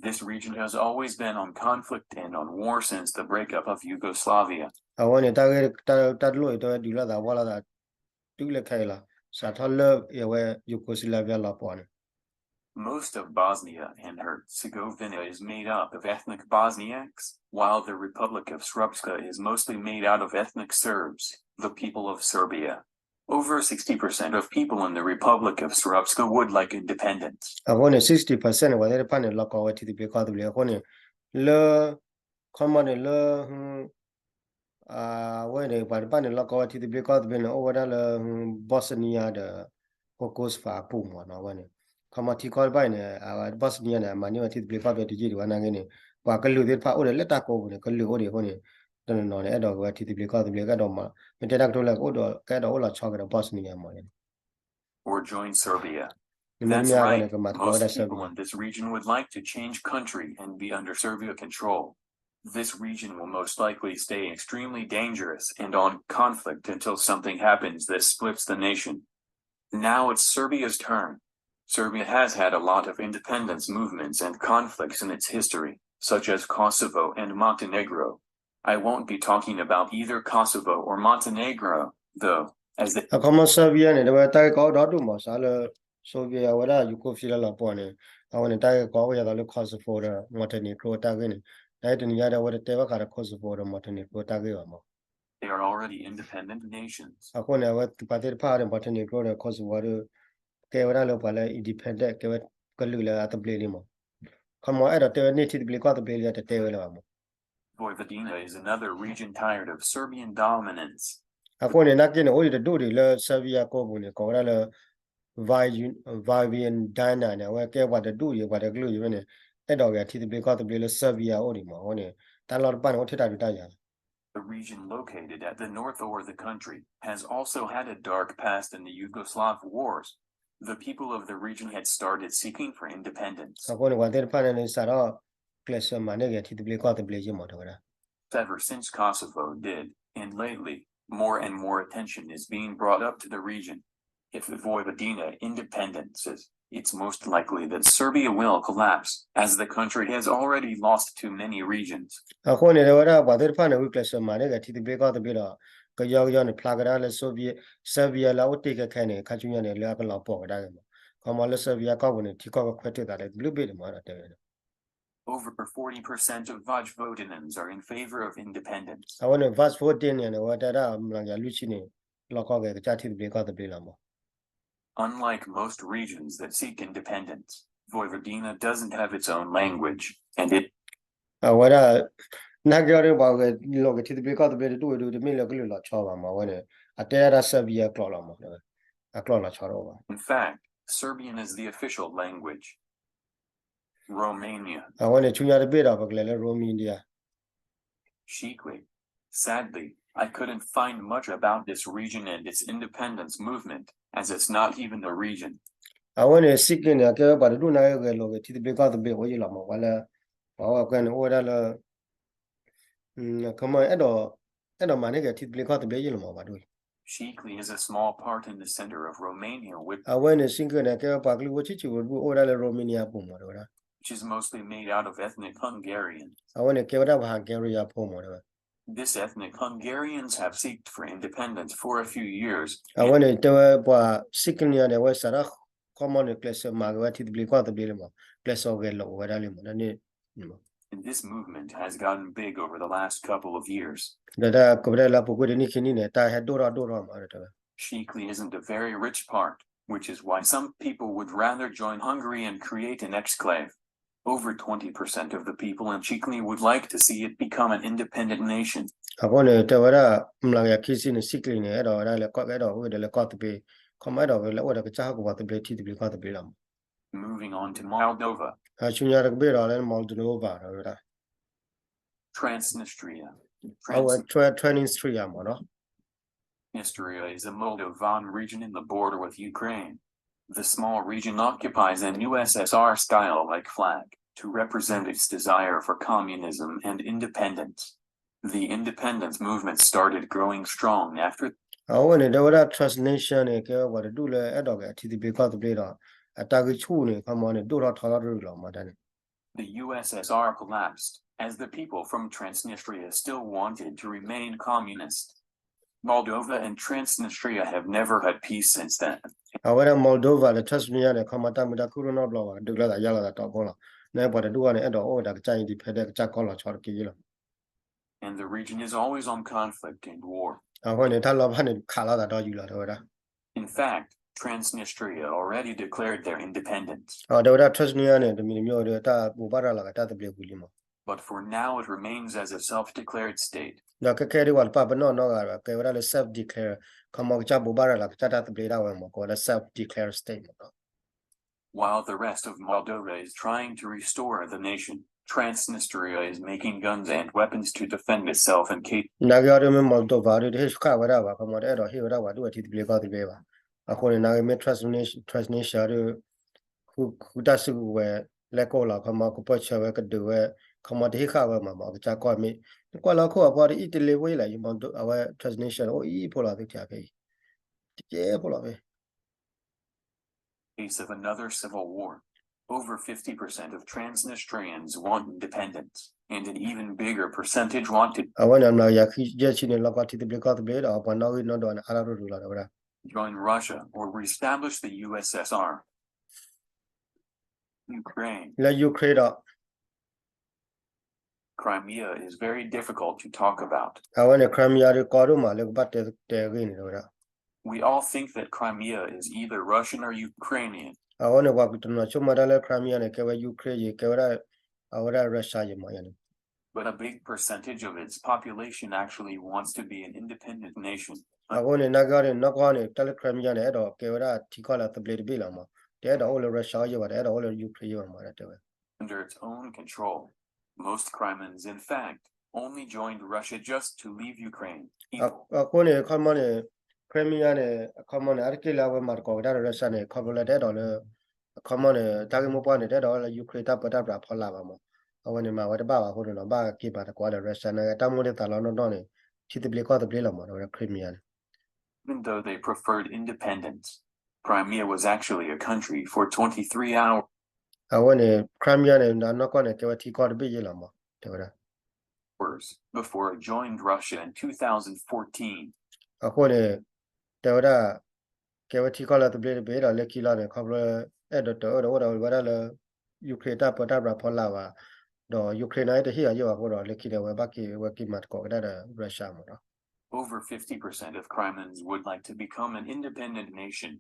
This region has always been on conflict and on war since the breakup of Yugoslavia. အဝဲန့ၣ် တၢ်ဂ့ၢ် တၢ် တၢ်တလိၣ်အံၤ တဲဝဲဒုးလိာ်သးဝီလိာ်သး တုၤလၢခဲအံၤလီၤ. စးထီၣ်လၢအဝဲ Yugoslavia လီၤပှီၢ်န့ၣ် Most of Bosnia and Herzegovina is made up of ethnic Bosniaks, while the Republic of Srpska is mostly made out of ethnic Serbs, the people of Serbia. Over sixty percent of people in the Republic of Srpska would like independence. အဃိန့ၣ် sixty percent န့ၣ် ပှၤသ့ၣ်တဖၣ်န့ၣ် လီၢ်ကီဝဲထံသဘျ့ကီၢ်သဘျ့အဃိန့ၣ် လၢ ခီမီန့ၣ်လၢ အဝဲန့ၣ် ပှၤတဖၣ်န့ၣ် လီၢ်ကီဝဲထံသဘျ့ကီၢ်သဘျ့န့ၣ် အိၣ်ဝဲဒၣ်လၢ Bosnia ဒီး Kosovo အပူၤမ့ၢ်နီၤ အဝဲန့ၣ် ခီမီထံကီၢ်တဖၣ်အံၤန့ၣ် Bosnia န့ၣ် အမၤန့ၢ်ဝဲထံသဘျ့ကီၢ်သဘျ့တယံာ်ဒံးဘၣ်နာ်က့န့ၣ် ပှၤကလုာ်သ့ၣ်တဖၣ်အိၣ်ဒီးလၢတၢ်ကိးပူၤန့ၣ် ကလုာ်အိၣ်ဒံးအဃိန့ၣ် တနီၤနီၤန့ၣ် အဲၣ်ဒိးက့ၤဝဲထံသဘျ့ကီၢ်သဘျ့ ကအဲၣ်ဒိးမၤ မ့ၢ်တဲတၢ်ကတိၤလၢကအိၣ်ဒီး ကအဲၣ်ဒိးအိၣ်လီၤဆီက့ၤဒီး Bosnia မ့ၢ် or join Serbia. မ့မ့ၢ်အဂီၢ်န့ၣ် ကမၤသကိးဝဲဒၣ် Serbia. Most people in this region would like to change country and be under Serbia control. This region will most likely stay extremely dangerous and on conflict until something happens that splits the nation. Now it's Serbia's turn. Serbia has had a lot of independence movements and conflicts in its history, such as Kosovo and Montenegro. I won't be talking about either Kosovo or Montenegro, though, as the အခီမီ Serbia န့ၣ် တဲဝဲတၢ်ဂ့ၢ်ကီအိၣ်ဒီဒူၣ်မး စးလၢ Soviet အဝဲဒၣ် Yugoslavia လီၤပှီၢ်န့ၣ် အဝဲန့ၣ် တၢ်ဂ့ၢ်ကီအိၣ်ယၤသးလၢ Kosovo ဒီး Montenegro တၢ်ဂ့ၢ်န့ၣ် တၢ်ဂ့ၢ်တနံၤညါဒီး အဝဲတတဲဘၣ်ဃးဒီး Kosovo ဒီး Montenegro တၢ်ဂ့ၢ်ဘၣ်မး They are already independent nations. အဃိန့ၣ် အဝဲပှၤသ့ၣ်တဖၣ်ဒီး Montenegro ဒီး Kosovo ဒီး ကဲဝဲဒၣ်လၢပှၤလၢ independent ကဲဝဲကလုာ်လၢအသဘျ့လံမး ခီမီအဲၣ်ဒိးတဲဝဲန့ၢ်ထံသဘျ့ကီၢ်သဘျ့လံ တတဲဝဲလၢၤဘၣ်မး Vojvodina is another region tired of Serbian dominance. အဃိန့ၣ် နာ်က့န့ၣ် အိၣ်ဒံးတဒူၣ်ဒံးလၢ Serbia ကိးပူၤန့ၣ် ကိးဝဲဒၣ်လၢ Voj- Vojvodina န့ၣ် အဝဲကဲပှၤတဒူၣ်အံၤ ပှၤတကလုာ်အံၤဝဲန့ၣ် အဲၣ်ဒိးက့ၤထံသဘျ့ကီၢ်သဘျ့လၢ Serbia အိၣ်ဒံးမး အဃိန့ၣ် တၢ်လီၢ်တဖၣ်န့ၣ် အိၣ်ထဲတၢ်ဒုးတၢ်ယၤ The region located at the north or the country has also had a dark past in the Yugoslav wars. The people of the region had started seeking for independence. အဃိန့ၣ် ပှၤသ့ၣ်တဖၣ်န့ၣ် စးထီၣ်ကျဲးစၢးမၤန့ၢ်က့ၤထံသဘျ့ကီၢ်သဘျ့ယံမး တဲဝဲဒၣ် Ever since Kosovo did, and lately, more and more attention is being brought up to the region. If Vojvodina independence is, it's most likely that Serbia will collapse, as the country has already lost too many regions. အဃိန့ၣ် တဲဝဲဒၣ် ပှၤသ့ၣ်တဖၣ်န့ၣ် ဝံကျဲးစၢးမၤန့ၢ်က့ၤထံသဘျ့ကီၢ်သဘျ့ဒီး ကယီကယီန့ၣ် ဖျါကဒါလၢ Soviet, Serbia လၢအအိၣ်တ့ၢ်ခဲခဲန့ၣ် ခါဆူညါန့ၣ် လၢအကလီၤပှီၢ်ကဒါက့ၤမး ခီမီလၢ Serbia ကီၢ်ပူၤန့ၣ် ထံကီၢ်ကခွဲးတုၤသးလၢဘျုးဘ့ၣ်ဒံးမး ဒီးတဲဝဲ Over forty percent of Vojvodinans are in favor of independence. အဝဲန့ၣ် Vojvodina န့ၣ် အဝဲတဲဒၣ် မျးကယၤလွံၢ်ဆံန့ၣ် လီၢ်ကီက့ၤကစၢ်ထံသဘျ့ကီၢ်သဘျ့လီၤမး Unlike most regions that seek independence, Vojvodina doesn't have its own language, and it အဝဲဒၣ် နာ်က့အီၤဒ်ပှၤဂဲၤလိာ်က့ၤထံသဘျ့ကီၢ်သဘျ့တဒူၣ်ဝဲဒၣ် တမ့ၢ်လၢကလုာ်လီၤဆီဘၣ်မး အဝဲန့ၣ် အတဲဒၣ် Serbia ကျိာ်လီၤမး အကျိာ်လီၤဆီတအိၣ်ဘၣ် In fact, Serbian is the official language. Romania. အဝဲန့ၣ် ဆူညါတဘ့ၣ်ဒီး ပကလဲၤလၢ Romania. Shikli. Sadly, I couldn't find much about this region and its independence movement, as it's not even a region. အဝဲန့ၣ် Shikli န့ၣ် အကဲဝဲပှၤတဒူၣ်န့ၣ် ဂဲၤလိာ်က့ၤထံသဘျ့ကီၢ်သဘျ့အိၣ်ယံလီၤမး ပှၤလၢ ပှၤအိၣ်အကဲန့ၣ် အိၣ်ဝဲဒၣ်လၢ ခီမီ အဲၣ်ဒိး အဲၣ်ဒိးမၤန့ၢ်က့ၤထံသဘျ့ကီၢ်သဘျ့ယံလီၤမး ပှၤဒူၣ် Shikli is a small part in the center of Romania with အဝဲန့ၣ် Shikli န့ၣ် ကဲဝဲပှၤကလုာ်အိၣ်ဆံးဆံးဖိတဒူၣ် အိၣ်ဝဲဒၣ်လၢ Romania အပူၤမး တဲဝဲဒၣ် which is mostly made out of ethnic Hungarians. အဝဲန့ၣ် ကဲဝဲဒၣ်ပှၤ Hungary အဖိမး တဲဝဲ This ethnic Hungarians have seeked for independence for a few years. အဝဲန့ၣ် တဲဝဲပှၤ Shikli န့ၣ် အဝဲစးထီၣ် ခီမီန့ၣ် ကျဲးစၢးမၤက့ၤဝဲထံသဘျ့ကီၢ်သဘျ့လံမး ကျဲးစၢးဂဲၤလိာ်ဝဲဒၣ်လံမး ဒ်န့ၣ် And this movement has gotten big over the last couple of years. ဒီးတၢ်ကဝဲဒၣ်လၢပူၤကွံာ်တနံၣ်ခံနံၣ်န့ၣ် တၢ်ဟဲဒိၣ်ထီၣ်ဒိၣ်ထီၣ်မး တဲဝဲ Shikli isn't a very rich part, which is why some people would rather join Hungary and create an exclave. Over twenty percent of the people in Shikli would like to see it become an independent nation. အဃိန့ၣ် တဲဝဲဒၣ် မျးကယၤခံဆံန့ၣ် Shikli န့ၣ် အဲၣ်ဒိးဝဲဒၣ်လၢကီၢ် အဲၣ်ဒိးဝဲဒၣ်လၢကီၢ်သဘျ့ ခီမီအဲၣ်ဒိးဝဲလၢအိၣ်ဒီးကစၢ်ဟီၣ်ကဝီၤသဘျ့ ထံသဘျ့ကီၢ်သဘျ့လီၤမး Moving on to Moldova. ဆူညါတကဘ့ၣ်ဒီးလၢ Moldova ဒီးဝဲဒၣ် Transnistria. အဝဲ Transnistria မးနီၤ Transnistria is a Moldovan region in the border with Ukraine. The small region occupies an U S S R style like flag to represent its desire for communism and independence. The independence movement started growing strong after အဝဲန့ၣ် တဲဝဲဒၣ် Transnation န့ၣ် ကဲဝဲပှၤတဒူၣ်လၢအဲၣ်ဒိးက့ၤအထံသဘျ့ကီၢ်သဘျ့ဒီး အတၢ်ဂံၢ်ဆူၣ်န့ၣ် ခီမီန့ၣ် ဒိၣ်ထီၣ်ထီထီၣ်တရူၢ်လီၤမးတၢ်န့ၣ် The U S S R collapsed as the people from Transnistria still wanted to remain communist. Moldova and Transnistria have never had peace since then. အဝဲဒၣ် Moldova ဒီး Transnistria န့ၣ် ခီမီတၢ်မုာ်တၢ်ခုၣ်တအိၣ်နီတဘျီဘၣ် ဒုးလိာ်သးယါလိာ်သးတီခိၣ်လီၤ. န့ၣ်ပှၤတဒူၣ်အံၤန့ၣ် အဲၣ်ဒိးအိၣ်ဝဲဒၣ်ကစၢ် independent ကစၢ်ကီၢ်လီၤဆီတက့ၢ်လီၤ. And the region is always on conflict and war. အဃိန့ၣ် တၢ်လီၢ်ဘၣ်န့ၣ် ခးလိာ်သးဒီးယူၤလီၤ တဲဝဲဒၣ် In fact, Transnistria already declared their independence. အတဲဝဲဒၣ် Transnistria န့ၣ် တမံၤတမံၤဒီး တၢ်ဘိးဘၣ်ရၤလီၤက့ၤတၢ်သဘျ့ဝံၤလံမး But for now it remains as a self-declared state. ဒီးခဲခဲဒ်ပှၤတပာ်ပနီၣ်နီတဂၤဘၣ် ကဲဝဲဒၣ်လၢ self-declare ခီမီကစၢ်ဘိးဘၣ်ရၤလီၤကစၢ်တၢ်သဘျ့ဒၣ်ဝဲမး ကဲဝဲဒၣ် self-declare state မး While the rest of Moldova is trying to restore the nation, Transnistria is making guns and weapons to defend itself in case နာ်က့အီၤဒ်မ့ၢ် Moldova ဒ်တဟ့ၣ်ဆှၣ်ဝဲဒၣ်ဘၣ် ခီမီတအဲၣ်ဒိးဟ့ၣ်ဝဲဒၣ်ပှၤဒူၣ်ဝဲထံသဘျ့ကီၢ်သဘျ့ဘၣ်. အဃိန့ၣ် နာ်က့မ့ၢ် Transnistria ဒ် ဃုတၢ်စုကဝဲၤလဲၤကိးလီၤ ခီမီကပၢၢ်ဆၢဝဲကဒုးဝဲ ခီမီတဟ့ၣ်ဃာ်ဝဲမးမး ကစၢ်ကီၢ်မ့ၢ် နကွၢ်လၢဟီၣ်ခိၣ်အပူၤတအံၣ်တလ့ၤဖိအံၤလဲၣ် အဝဲ Transnistria အိၣ်အံၤဖိလီၤသုထံၣ်ဖဲအံၤ တကဲဖိလီၤဖဲ case of another civil war. Over fifty percent of Transnistrians want independence, and an even bigger percentage want to အဝဲန့ၣ် အမျးကယၤခံဆံယဲၢ်ဆံန့ၣ် လီၢ်ကီၢ်ထံသဘျ့ကီၢ်သဘျ့ဒီး ပှၤနီၣ်ဂံၢ်နီၣ်ဒွးန့ၣ် အါထီၣ်ရူၤရူၤလီၤ တဲဝဲဒၣ် join Russia or reestablish the U S S R. Ukraine. လၢ Ukraine ဒီး Crimea is very difficult to talk about. အဝဲန့ၣ် Crimea ဒ်ကီဒိၣ်မးလၢကဘၣ်တဲတဲအဂ့ၢ်န့ၣ် တဲဝဲဒၣ် We all think that Crimea is either Russian or Ukrainian. အဝဲန့ၣ် ပှၤတနီၤဆိကမိၣ်တၢ်လၢ Crimea န့ၣ် ကဲဝဲ Ukraine ယံၤ ကဲဝဲဒၣ် အဝဲဒၣ် Russia ယံၤမးယဲန့ၣ် But a big percentage of its population actually wants to be an independent nation. အဃိန့ၣ် နာ်က့အီၤန့ၣ် နီၢ်ကီၢ်န့ၣ် တၢ်လၢ Crimea န့ၣ် အဲၣ်ဒိးကဲဝဲဒၣ်ထံကီၢ်လၢသဘျ့တဘ့ၣ်လီၤမး တအဲၣ်ဒိးအိၣ်လၢ Russia အီၤယံၤဘၣ် တအဲၣ်ဒိးအိၣ်လၢ Ukraine ယံၤဘၣ်မး တဲဝဲ under its own control. Most Crimeans, in fact, only joined Russia just to leave Ukraine. အဃိန့ၣ် ခီမီန့ၣ် Crimea န့ၣ် ခီမီန့ၣ် အါတက့ၢ်လၢအဝဲမၤသကိးက့ၤတၢ်ဒီး Russia န့ၣ် ခီဖျိလၢတအဲၣ်ဒိးလၢ ခီမီန့ၣ် တၢ်ဂ့ၢ်မိၢ်ပှၢ်န့ၣ် တအဲၣ်ဒိးလၢ Ukraine တၢ်ပၢတၢ်ပြးဖီလာ်ဘၣ်မး အဝဲန့ၣ်မၤဝဲတဘၣ်ဘၣ်အဃိန့ၣ်ဒီး ဘၣ်က့ၤမၤသကိးဒီး Russia နာ်က့တၢ်မိၣ်လၢသးလီနီၢ်နီၢ်န့ၣ် ထံသဘျ့ကီၢ်သဘျ့လီၤမး တဲဝဲဒၣ် Crimea န့ၣ် Even though they preferred independence, Crimea was actually a country for twenty-three hours. အဝဲန့ၣ် Crimea န့ၣ် နီၢ်ကီၢ်န့ၣ် ကဲဝဲထံကီၢ်တဘ့ၣ်ယံၤလီၤမး တဲဝဲဒၣ် before it joined Russia in two thousand fourteen. အဃိန့ၣ် တဲဝဲဒၣ် ကဲဝဲထံကီၢ်လၢသဘျ့တဘ့ၣ်ဒီး လၢခံလီၤန့ၣ် ခီဖျိ အဲၣ်ဒိးတၢ်အၢၣ်ဒိးအိၣ်ဒီးဝဲဒၣ်လၢ Ukraine တၢ်ပၢတၢ်ပြးဖီလာ်ဘၣ် ဒီး Ukraine န့ၣ်တဟ့ၣ်အီၤယံၤဘၣ်အဃိဒီး လၢခံန့ၣ် အဝဲဘၣ်က့ၤ အဝဲက့ၤမၤသကိးက့ၤတၢ်ဒီး Russia မးဒီး Over fifty percent of Crimeans would like to become an independent nation.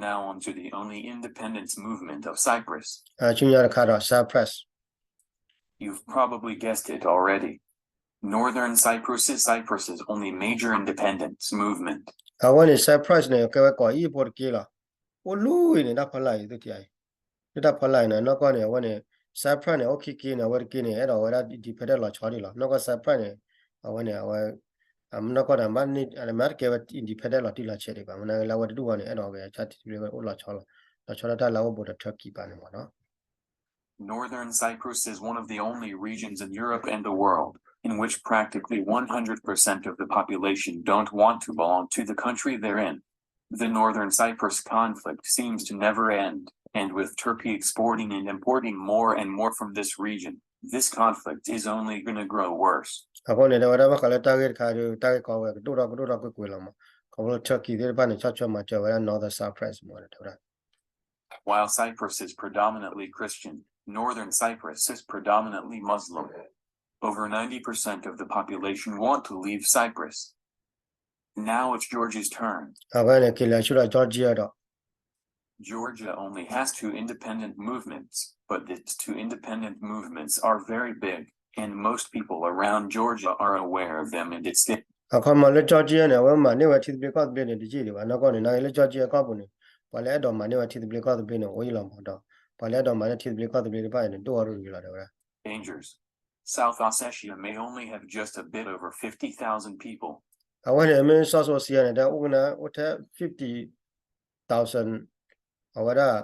Now on to the only independence movement of Cyprus. ဆူညါတခါဒီး Cyprus. You've probably guessed it already. Northern Cyprus is Cyprus's only major independence movement. အဝဲန့ၣ် Cyprus န့ၣ် ကဲဝဲကီၢ်အံၤဖိတက့ၢ်လီၤ. အိၣ်လူၤအံၤန့ၣ် တၢ်ဖီလာ်အံၤ သုထံၣ်အံၤ လၢတၢ်ဖီလာ်အံၤန့ၣ် နီၢ်ကီၢ်န့ၣ် အဝဲန့ၣ် Cyprus န့ၣ် အိၣ်ခံက့ၤန့ၣ် အဝဲတက့ၢ်န့ၣ် အဲၣ်ဒိးဝဲဒၣ် independent လီၤဆီဒံးလီၤ. နီၢ်ကီၢ် Cyprus န့ၣ် အဝဲန့ၣ် အဝဲ နီၢ်ကီၢ်န့ၣ် မ့ၢ်တကဲဝဲ independent လီၤတံၢ်လီၤဆဲးဒံးဘၣ် မ့ၢ်နာ်က့လၢအဝဲတဒူၣ်အီၤန့ၣ် အဲၣ်ဒိးက့ၤအကစၢ်ထံသဘျ့အိၣ်လီၤဆီလီၤ. လီၤဆီလၢတၢ်လၢအအိၣ်ဘူးဒီး Turkey ပာ်န့ၣ်မးနီၤ Northern Cyprus is one of the only regions in Europe and the world in which practically one hundred percent of the population don't want to belong to the country they're in. The Northern Cyprus conflict seems to never end, and with Turkey exporting and importing more and more from this region, this conflict is only gonna grow worse. အဃိန့ၣ် တဲဝဲဒၣ်ဘၣ်ဃးလၢတၢ်ဂ့ၢ်တခါဒီး တၢ်ဂ့ၢ်ကီဝဲကဒိၣ်ထီၣ်ကဒိၣ်ထီၣ်ကွ့ၢ်ကွ့ၢ်လီၤမး. ခီဖျိ Turkey သ့ၣ်တဖၣ်န့ၣ် ဆီၣ်ထွဲမၤစၢၤဝဲဒၣ် Northern Cyprus မး တဲဝဲဒၣ် While Cyprus is predominantly Christian, northern Cyprus is predominantly Muslim. Over ninety percent of the population want to leave Cyprus. Now it's Georgia's turn. အဝဲန့ၣ် က့ၤလဲၤဆူဒီး Georgia ဒီး Georgia only has two independent movements, but its two independent movements are very big, and most people around Georgia are aware of them and its အခီမီလၢ Georgia န့ၣ် အဝဲမၤန့ၢ်ဝဲထံသဘျ့ကီၢ်သဘျ့န့ၣ် တယံာ်ဒံးဘၣ်. နီၢ်ကီၢ်န့ၣ် နာ်က့လၢ Georgia ကီၢ်ပူၤန့ၣ် ပှၤလၢအဲၣ်ဒိးမၤန့ၢ်ဝဲထံသဘျ့ကီၢ်သဘျ့န့ၣ် အိၣ်ယံၤလီၤမးဒီး ပှၤလၢအဲၣ်ဒိးမၤန့ၢ်ထံသဘျ့ကီၢ်သဘျ့တဖၣ်အံၤန့ၣ် ဒိၣ်အီၤရူၤရူၤလီၤ တဲဝဲဒၣ် Dangers. South Ossetia may only have just a bit over fifty thousand people. အဝဲန့ၣ် မ့ၢ် South Ossetia န့ၣ် တဲအိၣ်ကနၣ်အိၣ်ထဲ fifty thousand အဝဲဒၣ်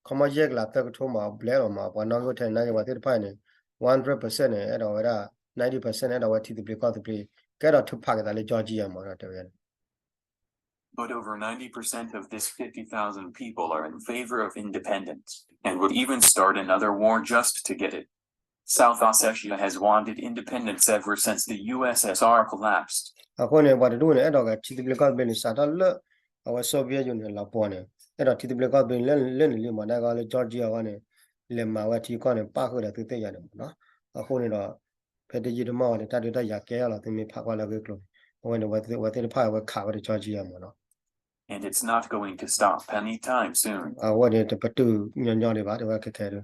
ခီမီယဲၢ်ကလးသၢကထိမး ဘျဲၣ်လီၤမး ပှၤနီၣ်ဂံၢ်အိၣ်ထဲန့ၣ် နာ်က့ပှၤသ့ၣ်တဖၣ်အံၤန့ၣ် one hundred percent န့ၣ် အဲၣ်ဒိးဝဲဒၣ် ninety percent အဲၣ်ဒိးဝဲထံသဘျ့ကီၢ်သဘျ့ ကအဲၣ်ဒိးထုးဖးက့ၤသးလၢ Georgia မ့ၢ်နီၤ တဲဝဲ But over ninety percent of this fifty thousand people are in favor of independence and would even start another war just to get it. South Ossetia has wanted independence ever since the U S S R collapsed. အဃိန့ၣ် ပှၤတဒူၣ်န့ၣ် အဲၣ်ဒိးဂၤထံသဘျ့ကီၢ်သဘျ့န့ၣ် စးထီၣ်လၢ အဝဲ Soviet Union န့ၣ် လီၤပှီၢ်န့ၣ် အဲၣ်ဒိးထံသဘျ့ကီၢ်သဘျ့န့ၣ် လၢန့ၣ်လံမ့ၢ် နာ်က့လၢ Georgia အဂီၢ်န့ၣ် လဲၤမၤဝဲထံကီၢ်န့ၣ် ပၣ်ဃုာ်ဒီးသုသ့ၣ်ညါန့ၣ်မ့ၢ်နီၤ. အဃိန့ၣ်ဒီး ဖဲတယံာ်တမီၢ်ဝဲန့ၣ် တၢ်ဒုးတၢ်ယၤကဲထီၣ်လီၤ သုမ့ၢ်ဖးကွၢ်လၢအဂ့ၢ်ကျိၤန့ၣ် အဝဲန့ၣ် အဝဲသ့ၣ်တဖၣ်ဝဲခးဝဲဒီး Georgia မ့ၢ်နီၤ. And it's not going to stop anytime soon. အဝဲန့ၣ် တပတုာ်ညီညီဒံးဘၣ် တဲဝဲခဲခဲဒုး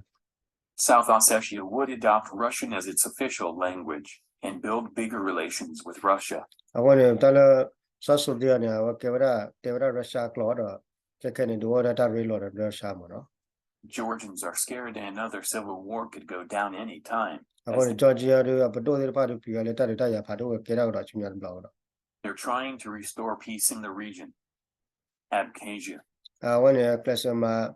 South Ossetia would adopt Russian as its official language and build bigger relations with Russia. အဝဲန့ၣ် တၢ်လၢ South Ossetia န့ၣ် အဝဲကဲဝဲဒၣ် တဲဝဲဒၣ် Russia ကျိာ်ဒီး ခဲခဲန့ၣ် ဒုးအိၣ်ဝဲဒၣ်တၢ်ရ့လိာ်ဒီး Russia မ့ၢ်နီၤ. Georgians are scared another civil war could go down any time. အဃိန့ၣ် Georgia ဒုး အပဒိၣ်သ့ၣ်တဖၣ်ဒုး ပျံၤဝဲလၢတၢ်ဒုးတၢ်ယၤဖးဒိၣ်ဝဲကဲထီၣ်ကဒီးဆူညါတဘျီကဒီး They're trying to restore peace in the region. Abkhazia. အဝဲန့ၣ် ကျဲးစၢးမၤ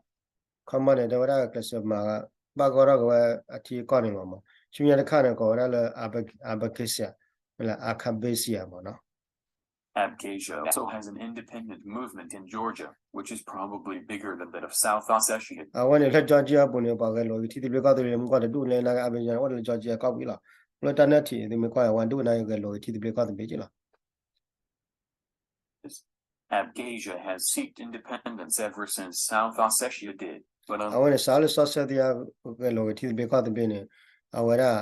ခီမီန့ၣ် တဲဝဲဒၣ်ကျဲးစၢးမၤ ဘၣ်ဂီၢ်ထီၣ်က့ၤဝဲအထံအကီၢ်န့ၣ်လီၤမး. ဆူညါတခါန့ၣ် ကိးဝဲဒၣ်လၢ Abkhazia, လၢ Abkhazia မ့ၢ်နီၤ. Abkhazia also has an independent movement in Georgia, which is probably bigger than that of South Ossetia. အဝဲန့ၣ်လၢ Georgia အပူၤန့ၣ် ပှၤဂဲၤလိာ်က့ၤထံသဘျ့ကီၢ်သဘျ့မုၢ်ကီၢ်တဒူၣ်လၢ နာ်က့ Abkhazia န့ၣ် အိၣ်ဒီးလၢ Georgia ကီၢ်ပူၤလီၤ. လၢတၢ်နၢၣ်ထံး သုမ့ၢ်ကွၢ်ဝဲဒူၣ်နာ်က့ ဂဲၤလိာ်က့ၤထံသဘျ့ကီၢ်သဘျ့က့ၤလီၤ. Abkhazia has seeked independence ever since South Ossetia did, but အဝဲန့ၣ် စးလၢ South Ossetia ဂဲၤလိာ်က့ၤထံသဘျ့ကီၢ်သဘျ့န့ၣ် အဝဲဒၣ်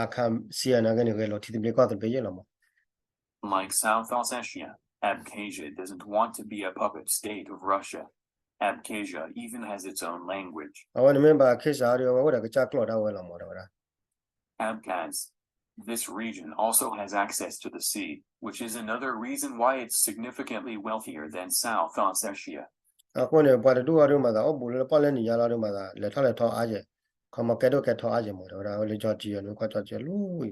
Abkhazia နာ်က့န့ၣ် ဂဲၤလိာ်ထံသဘျ့ကီၢ်သဘျ့ယ့ၣ်လီၤမး. Like South Ossetia, Abkhazia doesn't want to be a puppet state of Russia. Abkhazia even has its own language. အဝဲန့ၣ်မ့ၢ်ဘၣ် Abkhazia ဒီး အဝဲအိၣ်ဒီးကစၢ်ကျိာ်ဒၣ်ဝဲလီၤမး တဲဝဲဒၣ် Abkhaz. This region also has access to the sea, which is another reason why it's significantly wealthier than South Ossetia. အဃိန့ၣ် ပှၤတဒူၣ်အီၤဒုးမၤသး အိၣ်ဘူးလၢပီၣ်လဲၣ်နံၤညါလီၤဒုးမၤသး လဲၤထီၣ်လဲၤထီအါယဲၢ် ခီမီကဲဒိၣ်ကဲထီအါယဲၢ်မး တဲဝဲဒၣ် အဝဲလၢ Georgia န့ၣ် ကွၢ် Georgia လီၤ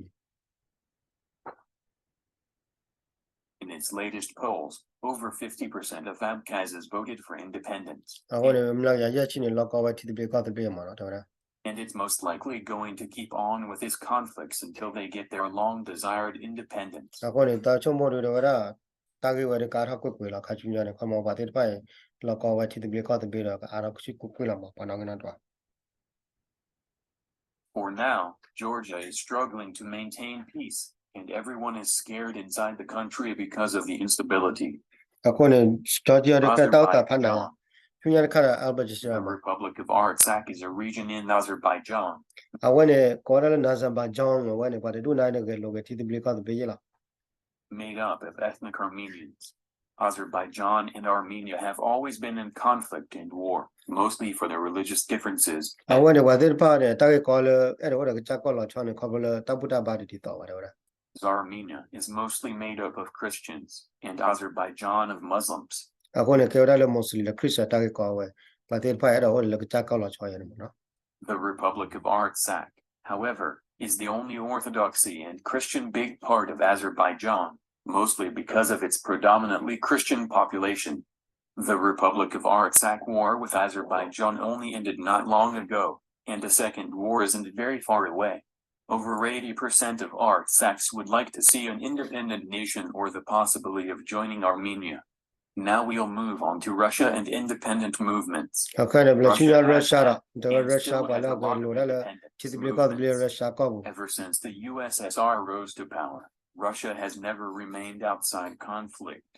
In its latest polls, over fifty percent of Abkhazs voted for independence. အဃိန့ၣ် မျးကယၤယဲၢ်ဆံန့ၣ် လီၤကီဝဲထံသဘျ့ကီၢ်သဘျ့မးနီၤ တဲဝဲဒၣ် And it's most likely going to keep on with its conflicts until they get their long-desired independence. အဃိန့ၣ် တၢ်ဆိကမိၣ်ဒုးတဲဝဲဒၣ် တၢ်ဂ့ၢ်ဝဲဒုးကအါထီၣ်ကွ့ၢ်ကွ့ၢ်လီၤ ခါဆူညါန့ၣ် ခီမီပှၤသ့ၣ်တဖၣ်အံၤ လီၤကီဝဲထံသဘျ့ကီၢ်သဘျ့ဒီး ကအါထီၣ်ကွ့ၢ်ကွ့ၢ်လီၤမး ပှၤနီၣ်ဂံၢ်နီၣ်ဒွး For now, Georgia is struggling to maintain peace, and everyone is scared inside the country because of the instability. အဃိန့ၣ် Georgia ဒုးကဲတၢ်အိၣ်သးဖးနး ဆူညါတခါဒီး Azerbaijan, the Republic of Artsakh is a region in Azerbaijan. အဝဲန့ၣ် ကိးဝဲဒၣ်လၢ Azerbaijan အဝဲန့ၣ် ပှၤတဒူၣ်နါဒုးဂဲၤလိာ်က့ၤထံသဘျ့ကီၢ်သဘျ့ယ့ၣ်လီၤ Made up of ethnic Armenians. Azerbaijan and Armenia have always been in conflict and war, mostly for their religious differences. အဝဲန့ၣ် ပှၤသ့ၣ်တဖၣ်န့ၣ် တၢ်ဂ့ၢ်ကီလၢ အဲၣ်ဒိးအိၣ်ဒီးကစၢ်ကီၢ်လီၤဆီန့ၣ် ခီဖျိလၢတၢ်ဘူၣ်တၢ်ဘါဒ်သိးဝဲဒၣ်ဝဲဒၣ် Armenia is mostly made up of Christians, and Azerbaijan of Muslims. အဃိန့ၣ် ကဲဝဲဒၣ်လၢ Muslim ဒီး Christian တၢ်ဂ့ၢ်ကီဝဲ ပှၤသ့ၣ်တဖၣ်အဲၣ်ဒိးအိၣ်ဒီးလၢကစၢ်ကီၢ်လီၤဆီယဲၢ်န့ၣ်မးနီၤ The Republic of Artsakh, however, is the only Orthodoxy and Christian big part of Azerbaijan, mostly because of its predominantly Christian population. The Republic of Artsakh war with Azerbaijan only ended not long ago, and a second war isn't very far away. Over eighty percent of Artsaks would like to see an independent nation or the possibility of joining Armenia. Now we'll move on to Russia and independent movements. အခါန့ၣ် ပလဲၤဆူညါ Russia ဒီး တဲဝဲ Russia ပှၤလၢအဂဲၤလိာ်ဒၣ်လၢ ထံသဘျ့ကီၢ်သဘျ့ Russia ကီၢ်ပူၤ Ever since the U S S R rose to power, Russia has never remained outside conflict.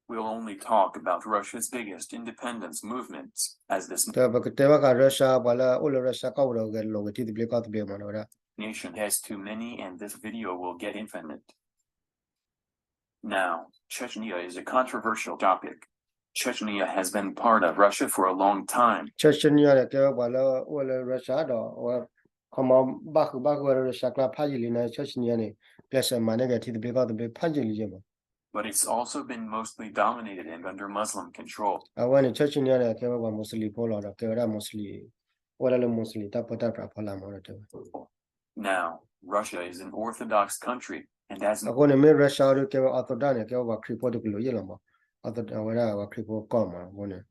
We'll only talk about Russia's biggest independence movements, as this ပကတဲဘၣ်ဃး Russia ပှၤလၢအအိၣ်လၢ Russia ကီၢ်ပူၤဒီးဂဲၤလိာ်က့ၤထံသဘျ့ကီၢ်သဘျ့မး တဲဝဲဒၣ် nation has too many and this video will get infinite. Now, Chechnya is a controversial topic. Chechnya has been part of Russia for a long time. Chechnya န့ၣ် ကဲဝဲပှၤလၢအိၣ်လၢ Russia ဒီးအဝဲ ခီမီဘၣ်ဃုာ်ဘၣ်ဃုာ်ဝဲလၢ Russia ကျါဖးယံာ်လံန့ၣ် Chechnya န့ၣ် ကျဲးစၢးမၤန့ၢ်က့ၤထံသဘျ့ကီၢ်သဘျ့ဖးယံာ်လံယဲၢ်မး But it's also been mostly dominated and under Muslim control. အဝဲန့ၣ် Chechnya န့ၣ် ကဲဝဲပှၤ Muslim ဖိလီၤဒီး ကဲဝဲဒၣ် Muslim, အိၣ်ဝဲဒၣ်လၢ Muslim တၢ်ပᢢတၢ်ပြးဖီလာ်မးဒီးတဲဝဲ Now, Russia is an Orthodox country, and as အဃိန့ၣ် မ့ၢ် Russia အီၤဒုးကဲဝဲ Orthodox န့ၣ် ကဲဝဲပှၤခရံာ်ဖိတကလုာ်ယဲၢ်လီၤမး, အဝဲဒၣ်ပှၤခရံာ်ဖိကီၢ်မးအဃိန့ၣ်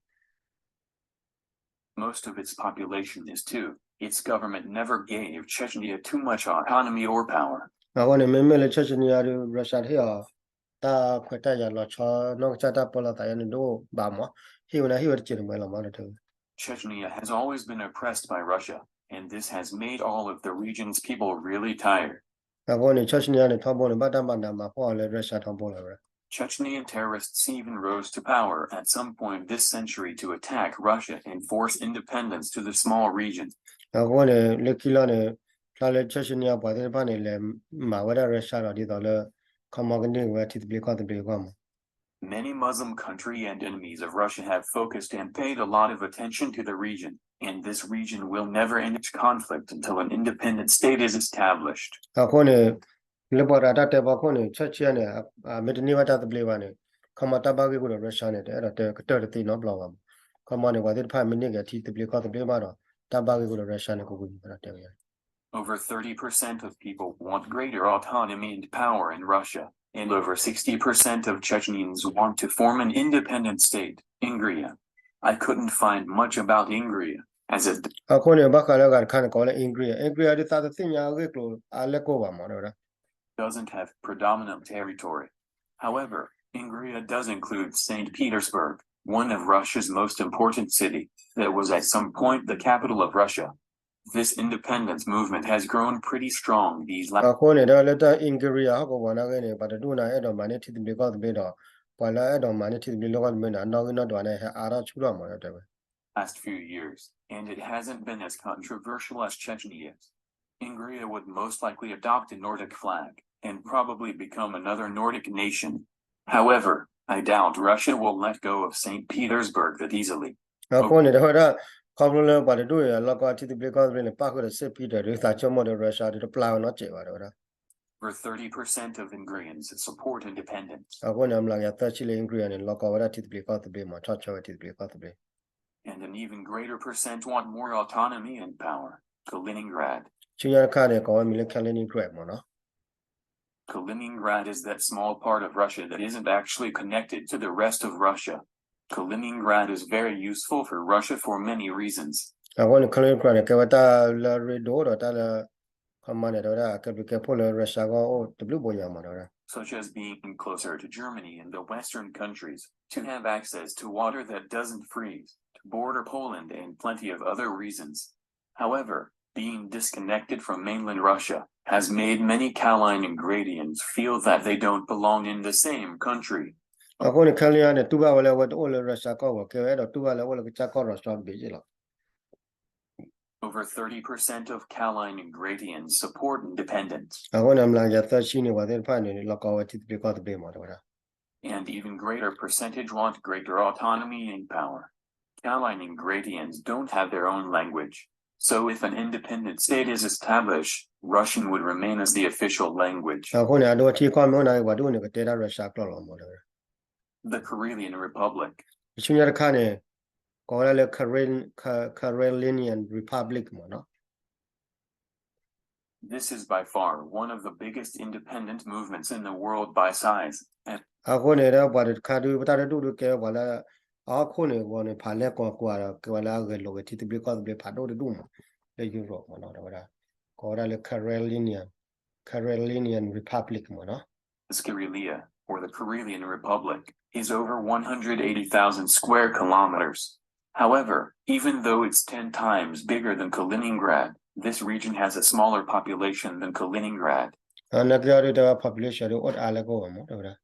most of its population is too. Its government never gave Chechnya too much autonomy or power. အဃိန့ၣ် မ့မ့ၢ်လၢ Chechnya ဒီး Russia တဟ့ၣ်အီၤ တၢ်ခွဲးတၢ်ယာ်လီၤဆီ နီၢ်ကစၢ်တၢ်ပၢလီၤသးယါန့ၣ် တအိၣ်ဘၣ်မး, ဟ့ၣ်ဝဲဒၣ်ဟ့ၣ်ဝဲတစဲးတမှဲလီၤမး Chechnya has always been oppressed by Russia, and this has made all of the region's people really tired. အဃိန့ၣ် Chechnya န့ၣ် ထီဘိန့ၣ် ဘၣ်တၢ်မၤနးမၤဖှီၣ်အီၤလၢ Russia ထီဘိလီၤဝဲဒၣ် Chechnyan terrorists even rose to power at some point this century to attack Russia and force independence to the small region. အဃိန့ၣ် လၢခံလီၤန့ၣ် ဖျါလၢ Chechnya ပှၤသ့ၣ်တဖၣ်န့ၣ် လဲၤမၤဝဲဒၣ် Russia ဒီး ဒ်သိးလၢ ခီမီကန့ၢ်က့ၤဝဲထံသဘျ့ကီၢ်သဘျ့အဂီၢ်မး Many Muslim countries and enemies of Russia have focused and paid a lot of attention to the region, and this region will never end its conflict until an independent state is established. အဃိန့ၣ် လၢပှၤတၢ်တဲပီခိၣ်န့ၣ် Chechnya န့ၣ် မ့ၢ်တန့ၢ်ဘၣ်တၢ်သဘျ့ဘၣ်န့ၣ် ခီမီတၢ်ဘၣ်ဂ့ၢ်ကီဒီး Russia န့ၣ် တအဲၣ်ဒိးတဲကတၢၢ်တသ့နီတဘျီဘၣ်မး, ခီမီန့ၣ် ပှၤသ့ၣ်တဖၣ်မ့ၢ်န့ၢ်က့ၤထံသဘျ့ကီၢ်သဘျ့မးဒီး တၢ်ဘၣ်ဂ့ၢ်ကီဒီး Russia န့ၣ် ကဝံၤဝဲဒၣ်တဲဝဲ Over thirty percent of people want greater autonomy and power in Russia, and over sixty percent of Chechens want to form an independent state, Ingria. I couldn't find much about Ingria, as it အဃိန့ၣ် ဘၣ်ဃးလၢအဂၤတခါန့ၣ် ကိးဝဲလၢ Ingria, Ingria ဒ်သးတသ့ၣ်ညါအဂ့ၢ်ကျိၤအါလဲၣ်ကိၢ်ဘၣ်မး တဲဝဲဒၣ် doesn't have predominant territory. However, Ingria does include Saint Petersburg, one of Russia's most important city, that was at some point the capital of Russia. This independence movement has grown pretty strong these last အဃိန့ၣ်ဒီးလၢတၢ် Ingria ဟီၣ်ကဝီၤနာ်က့န့ၣ် ပှၤတဒူၣ်န့ၣ် အဲၣ်ဒိးမၤန့ၢ်ထံသဘျ့ကီၢ်သဘျ့ဒီး ပှၤလၢအဲၣ်ဒိးမၤန့ၢ်ထံသဘျ့လၢကီၢ်သဘျ့န့ၣ် အနီၣ်ဂံၢ်နီၣ်ဒွးန့ၣ် ဟဲအါထီၣ်ဆူၣ်ထီၣ်မး တဲဝဲ last few years, and it hasn't been as controversial as Chechnya is. Ingria would most likely adopt a Nordic flag and probably become another Nordic nation. However, I doubt Russia will let go of Saint Petersburg that easily. အဃိန့ၣ် တဲဝဲဒၣ် ခီဖျိလၢပှၤတဒူၣ်အံၤ လီၤကီထံသဘျ့ကီၢ်သဘျ့န့ၣ် ပၣ်ဃုာ်ဒီး Saint Peter ဒီး သးဆိကမိၣ်ဒီး Russia ဒီး တပျၢ်ဝဲနီတစဲးဘၣ် တဲဝဲဒၣ် Over thirty percent of Ingrians support independence. အဃိန့ၣ် အမျးကယၤသၢဆံလၢ Ingria န့ၣ် လီၤကီဝဲဒၣ်ထံသဘျ့ကီၢ်သဘျ့မး ဆီၣ်ထွဲဝဲထံသဘျ့ကီၢ်သဘျ့ And an even greater percent want more autonomy and power. Kaliningrad. ဆူညါတခါန့ၣ် ကိးဝဲမံၤလၢ Kaliningrad မးနီၤ Kaliningrad is that small part of Russia that isn't actually connected to the rest of Russia. Kaliningrad is very useful for Russia for many reasons. အဃိန့ၣ် Kaliningrad န့ၣ် ကဲဝဲတၢ်လၢအရ့ဒိၣ်ဒီးတၢ်လၢ ခီမီန့ၣ် တဲဝဲဒၣ် ကဲဘျုးကဲဖှိၣ်လၢ Russia အဂီၢ်အိၣ်တဘျုးဘိညါမး တဲဝဲဒၣ် Such as being closer to Germany and the Western countries, to have access to water that doesn't freeze, to border Poland and plenty of other reasons. However, being disconnected from mainland Russia has made many Kaliningradians feel that they don't belong in the same country. အဃိန့ၣ် Kaliningrad န့ၣ် တူၢ်ဘၣ်ဝဲလၢအဝဲတအိၣ်လၢ Russia ကီၢ်ဝဲ ကဲဝဲအဲၣ်ဒိးတူၢ်ဘၣ်လၢအအိၣ်လၢကစၢ်ကီၢ် Russia တဘ့ၣ်လီၤ Over thirty percent of Kaliningradians support independence. အဃိန့ၣ် အမျးကယၤသၢဆံန့ၣ် ပှၤသ့ၣ်တဖၣ်န့ၣ် လီၤကီဝဲထံသဘျ့ကီၢ်သဘျ့မး တဲဝဲဒၣ် And even greater percentage want greater autonomy and power. Kaliningradians don't have their own language. So if an independent state is established, Russian would remain as the official language. အဃိန့ၣ် အဒိထံကီၢ်မ့ၢ်အိၣ်နာ်က့ ပှၤဒိၣ်န့ၣ် ကတဲတၢ် Russia ကျိာ်လီၤမး တဲဝဲဒၣ် The Karelia Republic. ဆူညါတခါန့ၣ် ကိးဝဲဒၣ်လၢ Karen- Ka- Karelian Republic မးနီၤ This is by far one of the biggest independent movements in the world by size. အဃိန့ၣ်ဒီး ပှၤတခါဒုး ပတၢ်တဒူၣ်ဒုးကဲဝဲပှၤလၢ အဟီၣ်ခိၣ်န့ၣ်အဂီၢ်န့ၣ် ဖးလဲၢ်ကီၤကွၢ်ဒီး ကဲဝဲလၢအဂဲၤလိာ်က့ၤထံသဘျ့ကီၢ်သဘျ့ဖးဒိၣ်တဒူၣ်မး လၢ Europe မးနီၤ တဲဝဲဒၣ် ကိးဝဲဒၣ်လၢ Karelian Karelian Republic မးနီၤ Karelia, or the Karelian Republic, is over one hundred eighty thousand square kilometers. However, even though it's ten times bigger than Kaliningrad, this region has a smaller population than Kaliningrad. နာ်က့အီၤဒုးတဲဝဲ population ဒုးအိၣ်တအါလၢကအိၣ်ဘၣ်မး တဲဝဲဒၣ်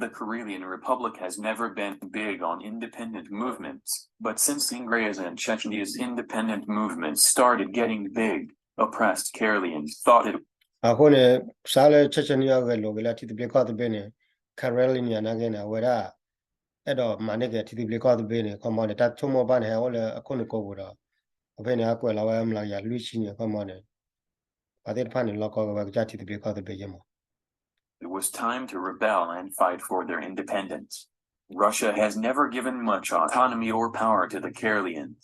The Karelian Republic has never been big on independent movements, but since Ingria's and Chechnya's independent movements started getting big, oppressed Karelians thought it အဃိန့ၣ် စးလၢ Chechnya အဂဲၤလိာ်က့ၤလၢထံသဘျ့ကီၢ်သဘျ့န့ၣ် Karelian နာ်က့န့ၣ် အဝဲဒၣ် အဲၣ်ဒိးမၤန့ၢ်က့ၤထံသဘျ့ကီၢ်သဘျ့န့ၣ် ခီမီန့ၣ် တၢ်ဆိကမိၣ်ဘၣ်န့ၣ် ဟဲအိၣ်လၢအခိၣ်နူာ်ကိာ်ပူၤဒီး အဖဲန့ၣ် အကွဲးလီၤဝဲအမျးကယၤလွံၢ်ဆံန့ၣ် ခီမီန့ၣ် ပှၤသ့ၣ်တဖၣ်န့ၣ် လီၤကီဝဲကစၢ်ထံသဘျ့ကီၢ်သဘျ့ယဲမး It was time to rebel and fight for their independence. Russia has never given much autonomy or power to the Karelians.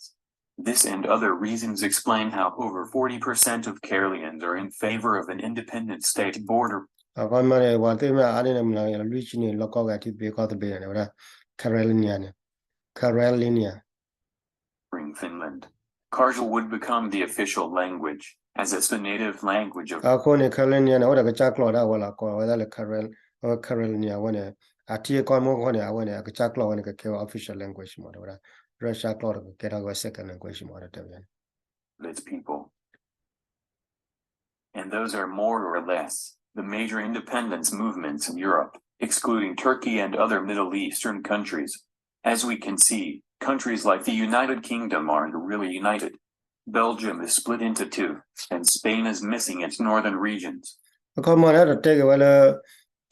This and other reasons explain how over forty percent of Karelians are in favor of an independent state border. အဃိမ့ၢ်န့ၣ် ပှၤသ့ၣ်မ့ၢ်အါန့ၢ်န့ၣ် မျးကယၤလွံၢ်ဆံန့ၣ် လီၤကီဝဲထံသဘျ့ကီၢ်သဘျ့န့ၣ် ဝဲဒၣ် Karelian န့ၣ် Karelian Finland. Kharel would become the official language, as it's the native language of အဃိန့ၣ် Karelian န့ၣ် အိၣ်ဒီးကစၢ်ကျိာ်ဒၣ်ဝဲလီၤ ကိးဝဲဒၣ်လၢ Karel, အဝဲ Karelian အဝဲန့ၣ် အထံအကီၢ်မ့ၢ်အဃိန့ၣ် အဝဲန့ၣ် အကစၢ်ကျိာ်ဝဲန့ၣ် ကကဲဝဲ official language မ့ၢ် တဲဝဲဒၣ် Russia ကျိာ်ဒီးကကဲထီၣ်က့ၤဝဲ second language မ့ၢ် တဲဝဲဒၣ် its people. And those are more or less the major independence movements in Europe, excluding Turkey and other Middle Eastern countries. As we can see, countries like the United Kingdom aren't really united. Belgium is split into two, and Spain is missing its northern regions. အခီမီန့ၣ် အဲၣ်ဒိးတဲက့ၤဝဲလၢ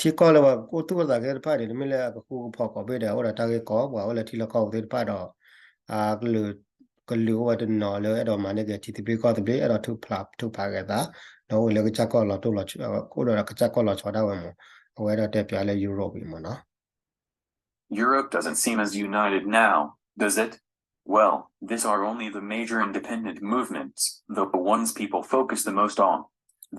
ထံကီၢ်လၢပှၤကအိၣ်သူၣ်အိၣ်သးသ့ၣ်တဖၣ်န့ၣ် တမ့ၢ်လၢအကဃူကဖိးကိးဘ့ၣ်ဒီး အိၣ်ဒီးတၢ်ဂ့ၢ်ကီ ပှၤအိၣ်လၢထံလီၢ်ကီၢ်ပူၤသ့ၣ်တဖၣ်ဒီး အကလုာ် ကလုာ်အိၣ်ဝဲတနီၤလၢအဲၣ်ဒိးမၤန့ၢ်က့ၤထံသဘျ့ကီၢ်သဘျ့ အဲၣ်ဒိးထုးဖျးထုးဖးက့ၤအသး ဒီးအိၣ်လၢကစၢ်ကီၢ်လီၤတိၢ်လီၤဆီ အိၣ်ဒီးကစၢ်ကီၢ်လီၤဆီဒၣ်ဝဲမ့ၢ် အဝဲအဲၣ်ဒိးတဲပၠးလၢ Europe အံၤမ့ၢ်နီၤ Europe doesn't seem as united now, does it? Well, these are only the major independent movements, the ones people focus the most on.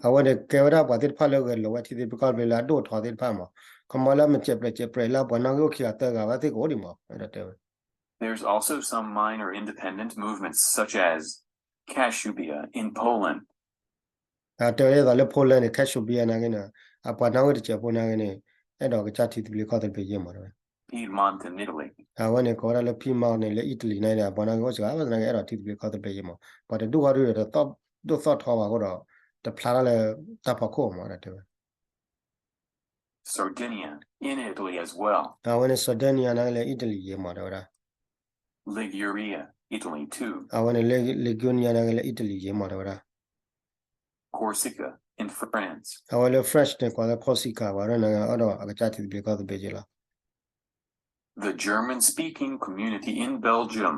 အဝဲန့ၣ်ကဲဝဲဒၣ်ပှၤသ့ၣ်တဖၣ်လၢဂဲၤလိာ်ဝဲထံသဘျ့ကီၢ်သဘျ့လၢအဒိၣ်ထီသ့ၣ်တဖၣ်မ့ၢ် ခီမီလၢမ့ၢ်စဲးပြဲးစဲးပြဲးလၢပှၤနီၣ်ဂံၢ်အိၣ်ခံဂၤသၢဂၤဘၣ်သ့ၣ်ကအိၣ်ဒံးမ့ၢ် အဲၣ်ဒိးတဲဝဲ There's also some minor independent movements such as Kashubia in Poland. တဲဝဲဒ်သိးလၢ Poland န့ၣ် Kashubia နာ်က့န့ၣ် အပှၤနီၣ်ဂံၢ်တစဲးဖိနာ်က့န့ၣ် အဲၣ်ဒိးကစၢ်ထံသဘျ့ကီၢ်သဘျ့ယဲၢ်မ့ၢ်တဲဝဲ Piedmont in Italy. အဝဲန့ၣ်ကိးဝဲဒၣ်လၢ Piedmont န့ၣ် လၢ Italy နာ်က့န့ၣ် အပှၤနီၣ်ဂံၢ်အိၣ်စှၤဘၣ်သနာ်က့ အဲၣ်ဒိးထံသဘျ့ကီၢ်သဘျ့ယဲၢ်မ့ၢ် ပှၤတဒူၣ်ဃီဒုဒီး ဒိၣ်သီၣ်ထီဘၣ်အဃိဒီး တဖျါထီၣ်လၢတၢ်ဖီခိၣ်မ့ၢ်တဲဝဲ Sardinia in Italy as well. အဝဲန့ၣ် Sardinia နာ်က့လၢ Italy ယဲၢ်မ့ၢ်တဲဝဲဒၣ် Liguria, Italy too. အဝဲန့ၣ်လၢ Liguria နာ်က့လၢ Italy ယဲၢ်မ့ၢ်တဲဝဲဒၣ် Corsica in France. အဝဲလၢ French န့ၣ် ကိးလၢ Corsica ပှၤဒၣ်နာ်က့ အဲၣ်ဒိးအကစၢ်ထံသဘျ့ကီၢ်သဘျ့ယဲၢ်လီၤ The German-speaking community in Belgium.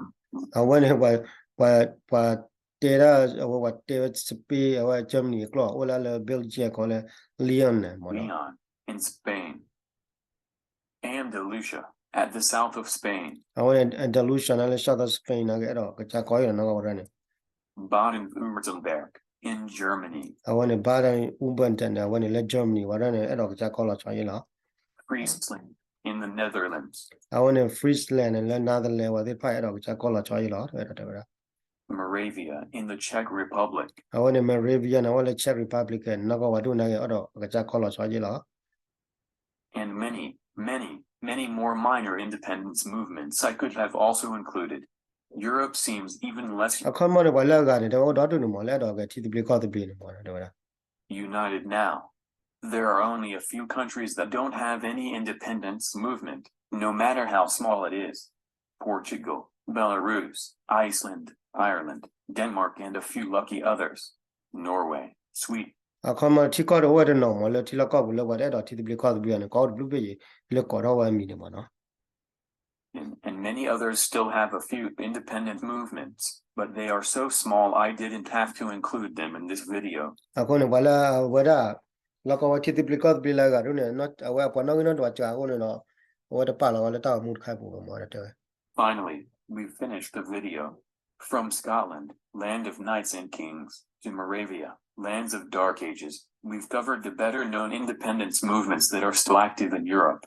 အဝဲန့ၣ် ပှၤ ပှၤ ပှၤတဲဒၣ် အဝဲပှၤတဲဝဲ Spain အဝဲ Germany အကျိာ် အိၣ်လၢလၢ Belgium ကိးလၢ Lyon န့ၣ်မ့ၢ်နီၤ Lyon in Spain. Andalusia, at the south of Spain. အဝဲန့ၣ် Andalusia နာ်က့လၢ south of Spain နာ်က့ အဲၣ်ဒိးကစၢ်ကီၢ်ယဲၢ်လီၤနီၢ်ကီၢ်ဝဲဒၣ်န့ၣ် Baden-Württemberg in Germany. အဝဲန့ၣ် Baden-Württemberg န့ၣ် အဝဲန့ၣ်လၢ Germany ဝဲဒၣ်န့ၣ် အဲၣ်ဒိးကစၢ်ကီၢ်လီၤဆီယဲၢ်လီၤ Friesland in the Netherlands. အဝဲန့ၣ် Friesland န့ၣ် လၢ Netherlands ဝဲသ့ၣ်တဖၣ် အဲၣ်ဒိးကစၢ်ကီၢ်လီၤဆီယဲၢ်လီၤ တဝဲဒၣ်တဲဝဲဒၣ် Moravia in the Czech Republic. အဝဲန့ၣ် Moravia န့ၣ် အဝဲလၢ Czech Republic နီၢ်ကီၢ်ဝဲဒၣ်နာ်က့ အဲၣ်ဒိးကစၢ်ကီၢ်လီၤဆီယဲၢ်လီၤ And many, many, many more minor independence movements I could have also included. Europe seems even less အခီမီန့ၣ် ပှၤလၢအဂၤန့ၣ် တဲဝဲအိၣ်ဒီဒူၣ်န့ၣ်မ့ၢ် လၢအဲၣ်ဒိးဂဲၤထံသဘျ့ကီၢ်သဘျ့န့ၣ်မ့ၢ်တဲဝဲဒၣ် united now. There are only a few countries that don't have any independence movement, no matter how small it is. Portugal, Belarus, Iceland, Ireland, Denmark, and a few lucky others. Norway, Sweden. အခီမီထံကီၢ်တအိၣ်ဝဲတနီၤမ့ၢ် လၢထံလီၢ်ကီၢ်ပူၤလၢပှၤတအဲၣ်ဒိးထံသဘျ့ကီၢ်သဘျ့န့ၣ် ကီးတဘျုးဘ့ၣ်ယံၤ လၢကိးထီၣ်ဝဲအမံၤန့ၣ်မ့ၢ်နီၤ And, and many others still have a few independent movements, but they are so small I didn't have to include them in this video. အဃိန့ၣ် ပှၤလၢအဝဲဒၣ် လီၢ်ကီၢ်ဝဲထံသဘျ့ကီၢ်သဘျ့လၢအဂၤဒ်န့ၣ် အဝဲအပှၤနီၣ်ဂံၢ်နီၣ်ဒွးစှၤအဃိန့ၣ်ဒီး အဝဲတပာ်လီၤဝဲလၢတၢ်ဂီၤမူတခါအပူၤဘၣ်မ့ၢ်တဲဝဲ Finally, we've finished the video. From Scotland, land of knights and kings, to Moravia, lands of dark ages, we've covered the better known independence movements that are still active in Europe.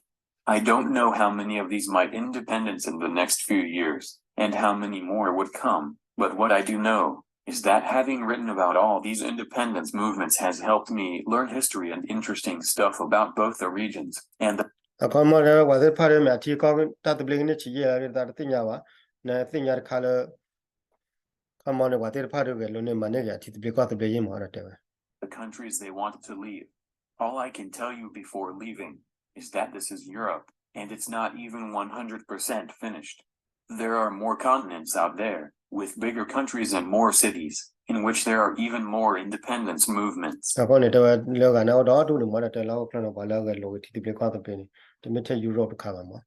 I don't know how many of these might independence in the next few years, and how many more would come, but what I do know is that having written about all these independence movements has helped me learn history and interesting stuff about both the regions and the အခီမီတဲဝဲပှၤသ့ၣ်တဖၣ်ဒ်မ့ၢ်အထံကီၢ်တၢ်သဘျ့ကန့ၢ်ဆံးယဲၢ်လီၤဒ်သးတသ့ၣ်ညါဘၣ် နသ့ၣ်ညါတခါလၢ အခီမီန့ၣ် ပှၤသ့ၣ်တဖၣ်ဒ်ဂဲၤလိာ်န့ၣ် မၤန့ၢ်က့ၤအထံသဘျ့ကီၢ်သဘျ့ယဲၢ်မ့ၢ်ဒီးတဲဝဲ the countries they want to leave. All I can tell you before leaving is that this is Europe, and it's not even one hundred percent finished. There are more continents out there, with bigger countries and more cities, in which there are even more independence movements. အဃိန့ၣ် တဲဝဲလၢဂၤန့ၣ်အိၣ်ဒီဒူၣ်န့ၣ်မ့ၢ်ဒီးတဲလၢဟီၣ်ခိၣ်ချၢန့ၣ် ပှၤလၢအဂဲၤလိာ်က့ၤထံသဘျ့ကီၢ်သဘျ့န့ၣ် တမ့ၢ်ထဲ Europe တခါဘၣ်မ့ၢ်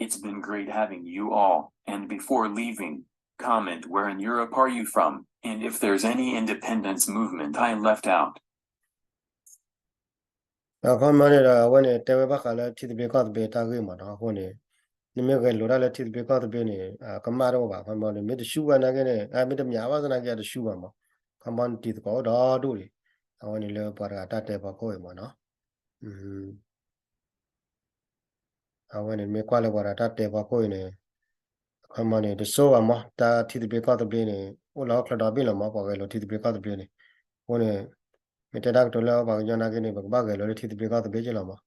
It's been great having you all, and before leaving, comment where in Europe are you from, and if there's any independence movement I left out. အခီမီန့ၣ်ဒီး အဝဲန့ၣ် တဲဝဲဘၣ်ဃးလၢထံသဘျ့ကီၢ်သဘျ့တၢ်ဂ့ၢ်မ့ၢ်နီၤ အဃိန့ၣ် နမ့ၢ်ဂဲၤလိာ်တၢ်လၢထံသဘျ့ကီၢ်သဘျ့န့ၣ် ကမၣ်တအိၣ်ဘၣ် အခီမီန့ၣ် မ့ၢ်တဆူၣ်ဝဲနာ်က့န့ၣ် မ့ၢ်တမၠးဘၣ်သနာ်က့ အတဆူၣ်ဘၣ်မ့ၢ် အခီမီန့ၣ် တံၤသကိးအိၣ်ဒီဒူၣ်ဒံး အဝဲန့ၣ်လၢပှၤတဂၤတၢ်တဲဖီခိၣ်အံၤမ့ၢ်နီၤ အဝဲန့ၣ်မ့ၢ်ကွၢ်လၢပှၤတဂၤတၢ်တဲဖီခိၣ်အံၤန့ၣ် ခီမီန့ၣ် တစိဘၣ်မး တၢ်ထံသဘျ့ကီၢ်သဘျ့န့ၣ် အိၣ်လၢဟီၣ်ခိၣ်ချၢဒီဘ့ၣ်လီၤမး ပှၤဂဲၤလိာ်ထံသဘျ့ကီၢ်သဘျ့န့ၣ်. အဃိန့ၣ် မ့ၢ်တဲတၢ်ကတိၤလၢပှၤကညီနာ်က့န့ၣ် ပကဘၣ်ဂဲၤလိာ်လၢထံသဘျ့ကီၢ်သဘျ့က့လီၤမး.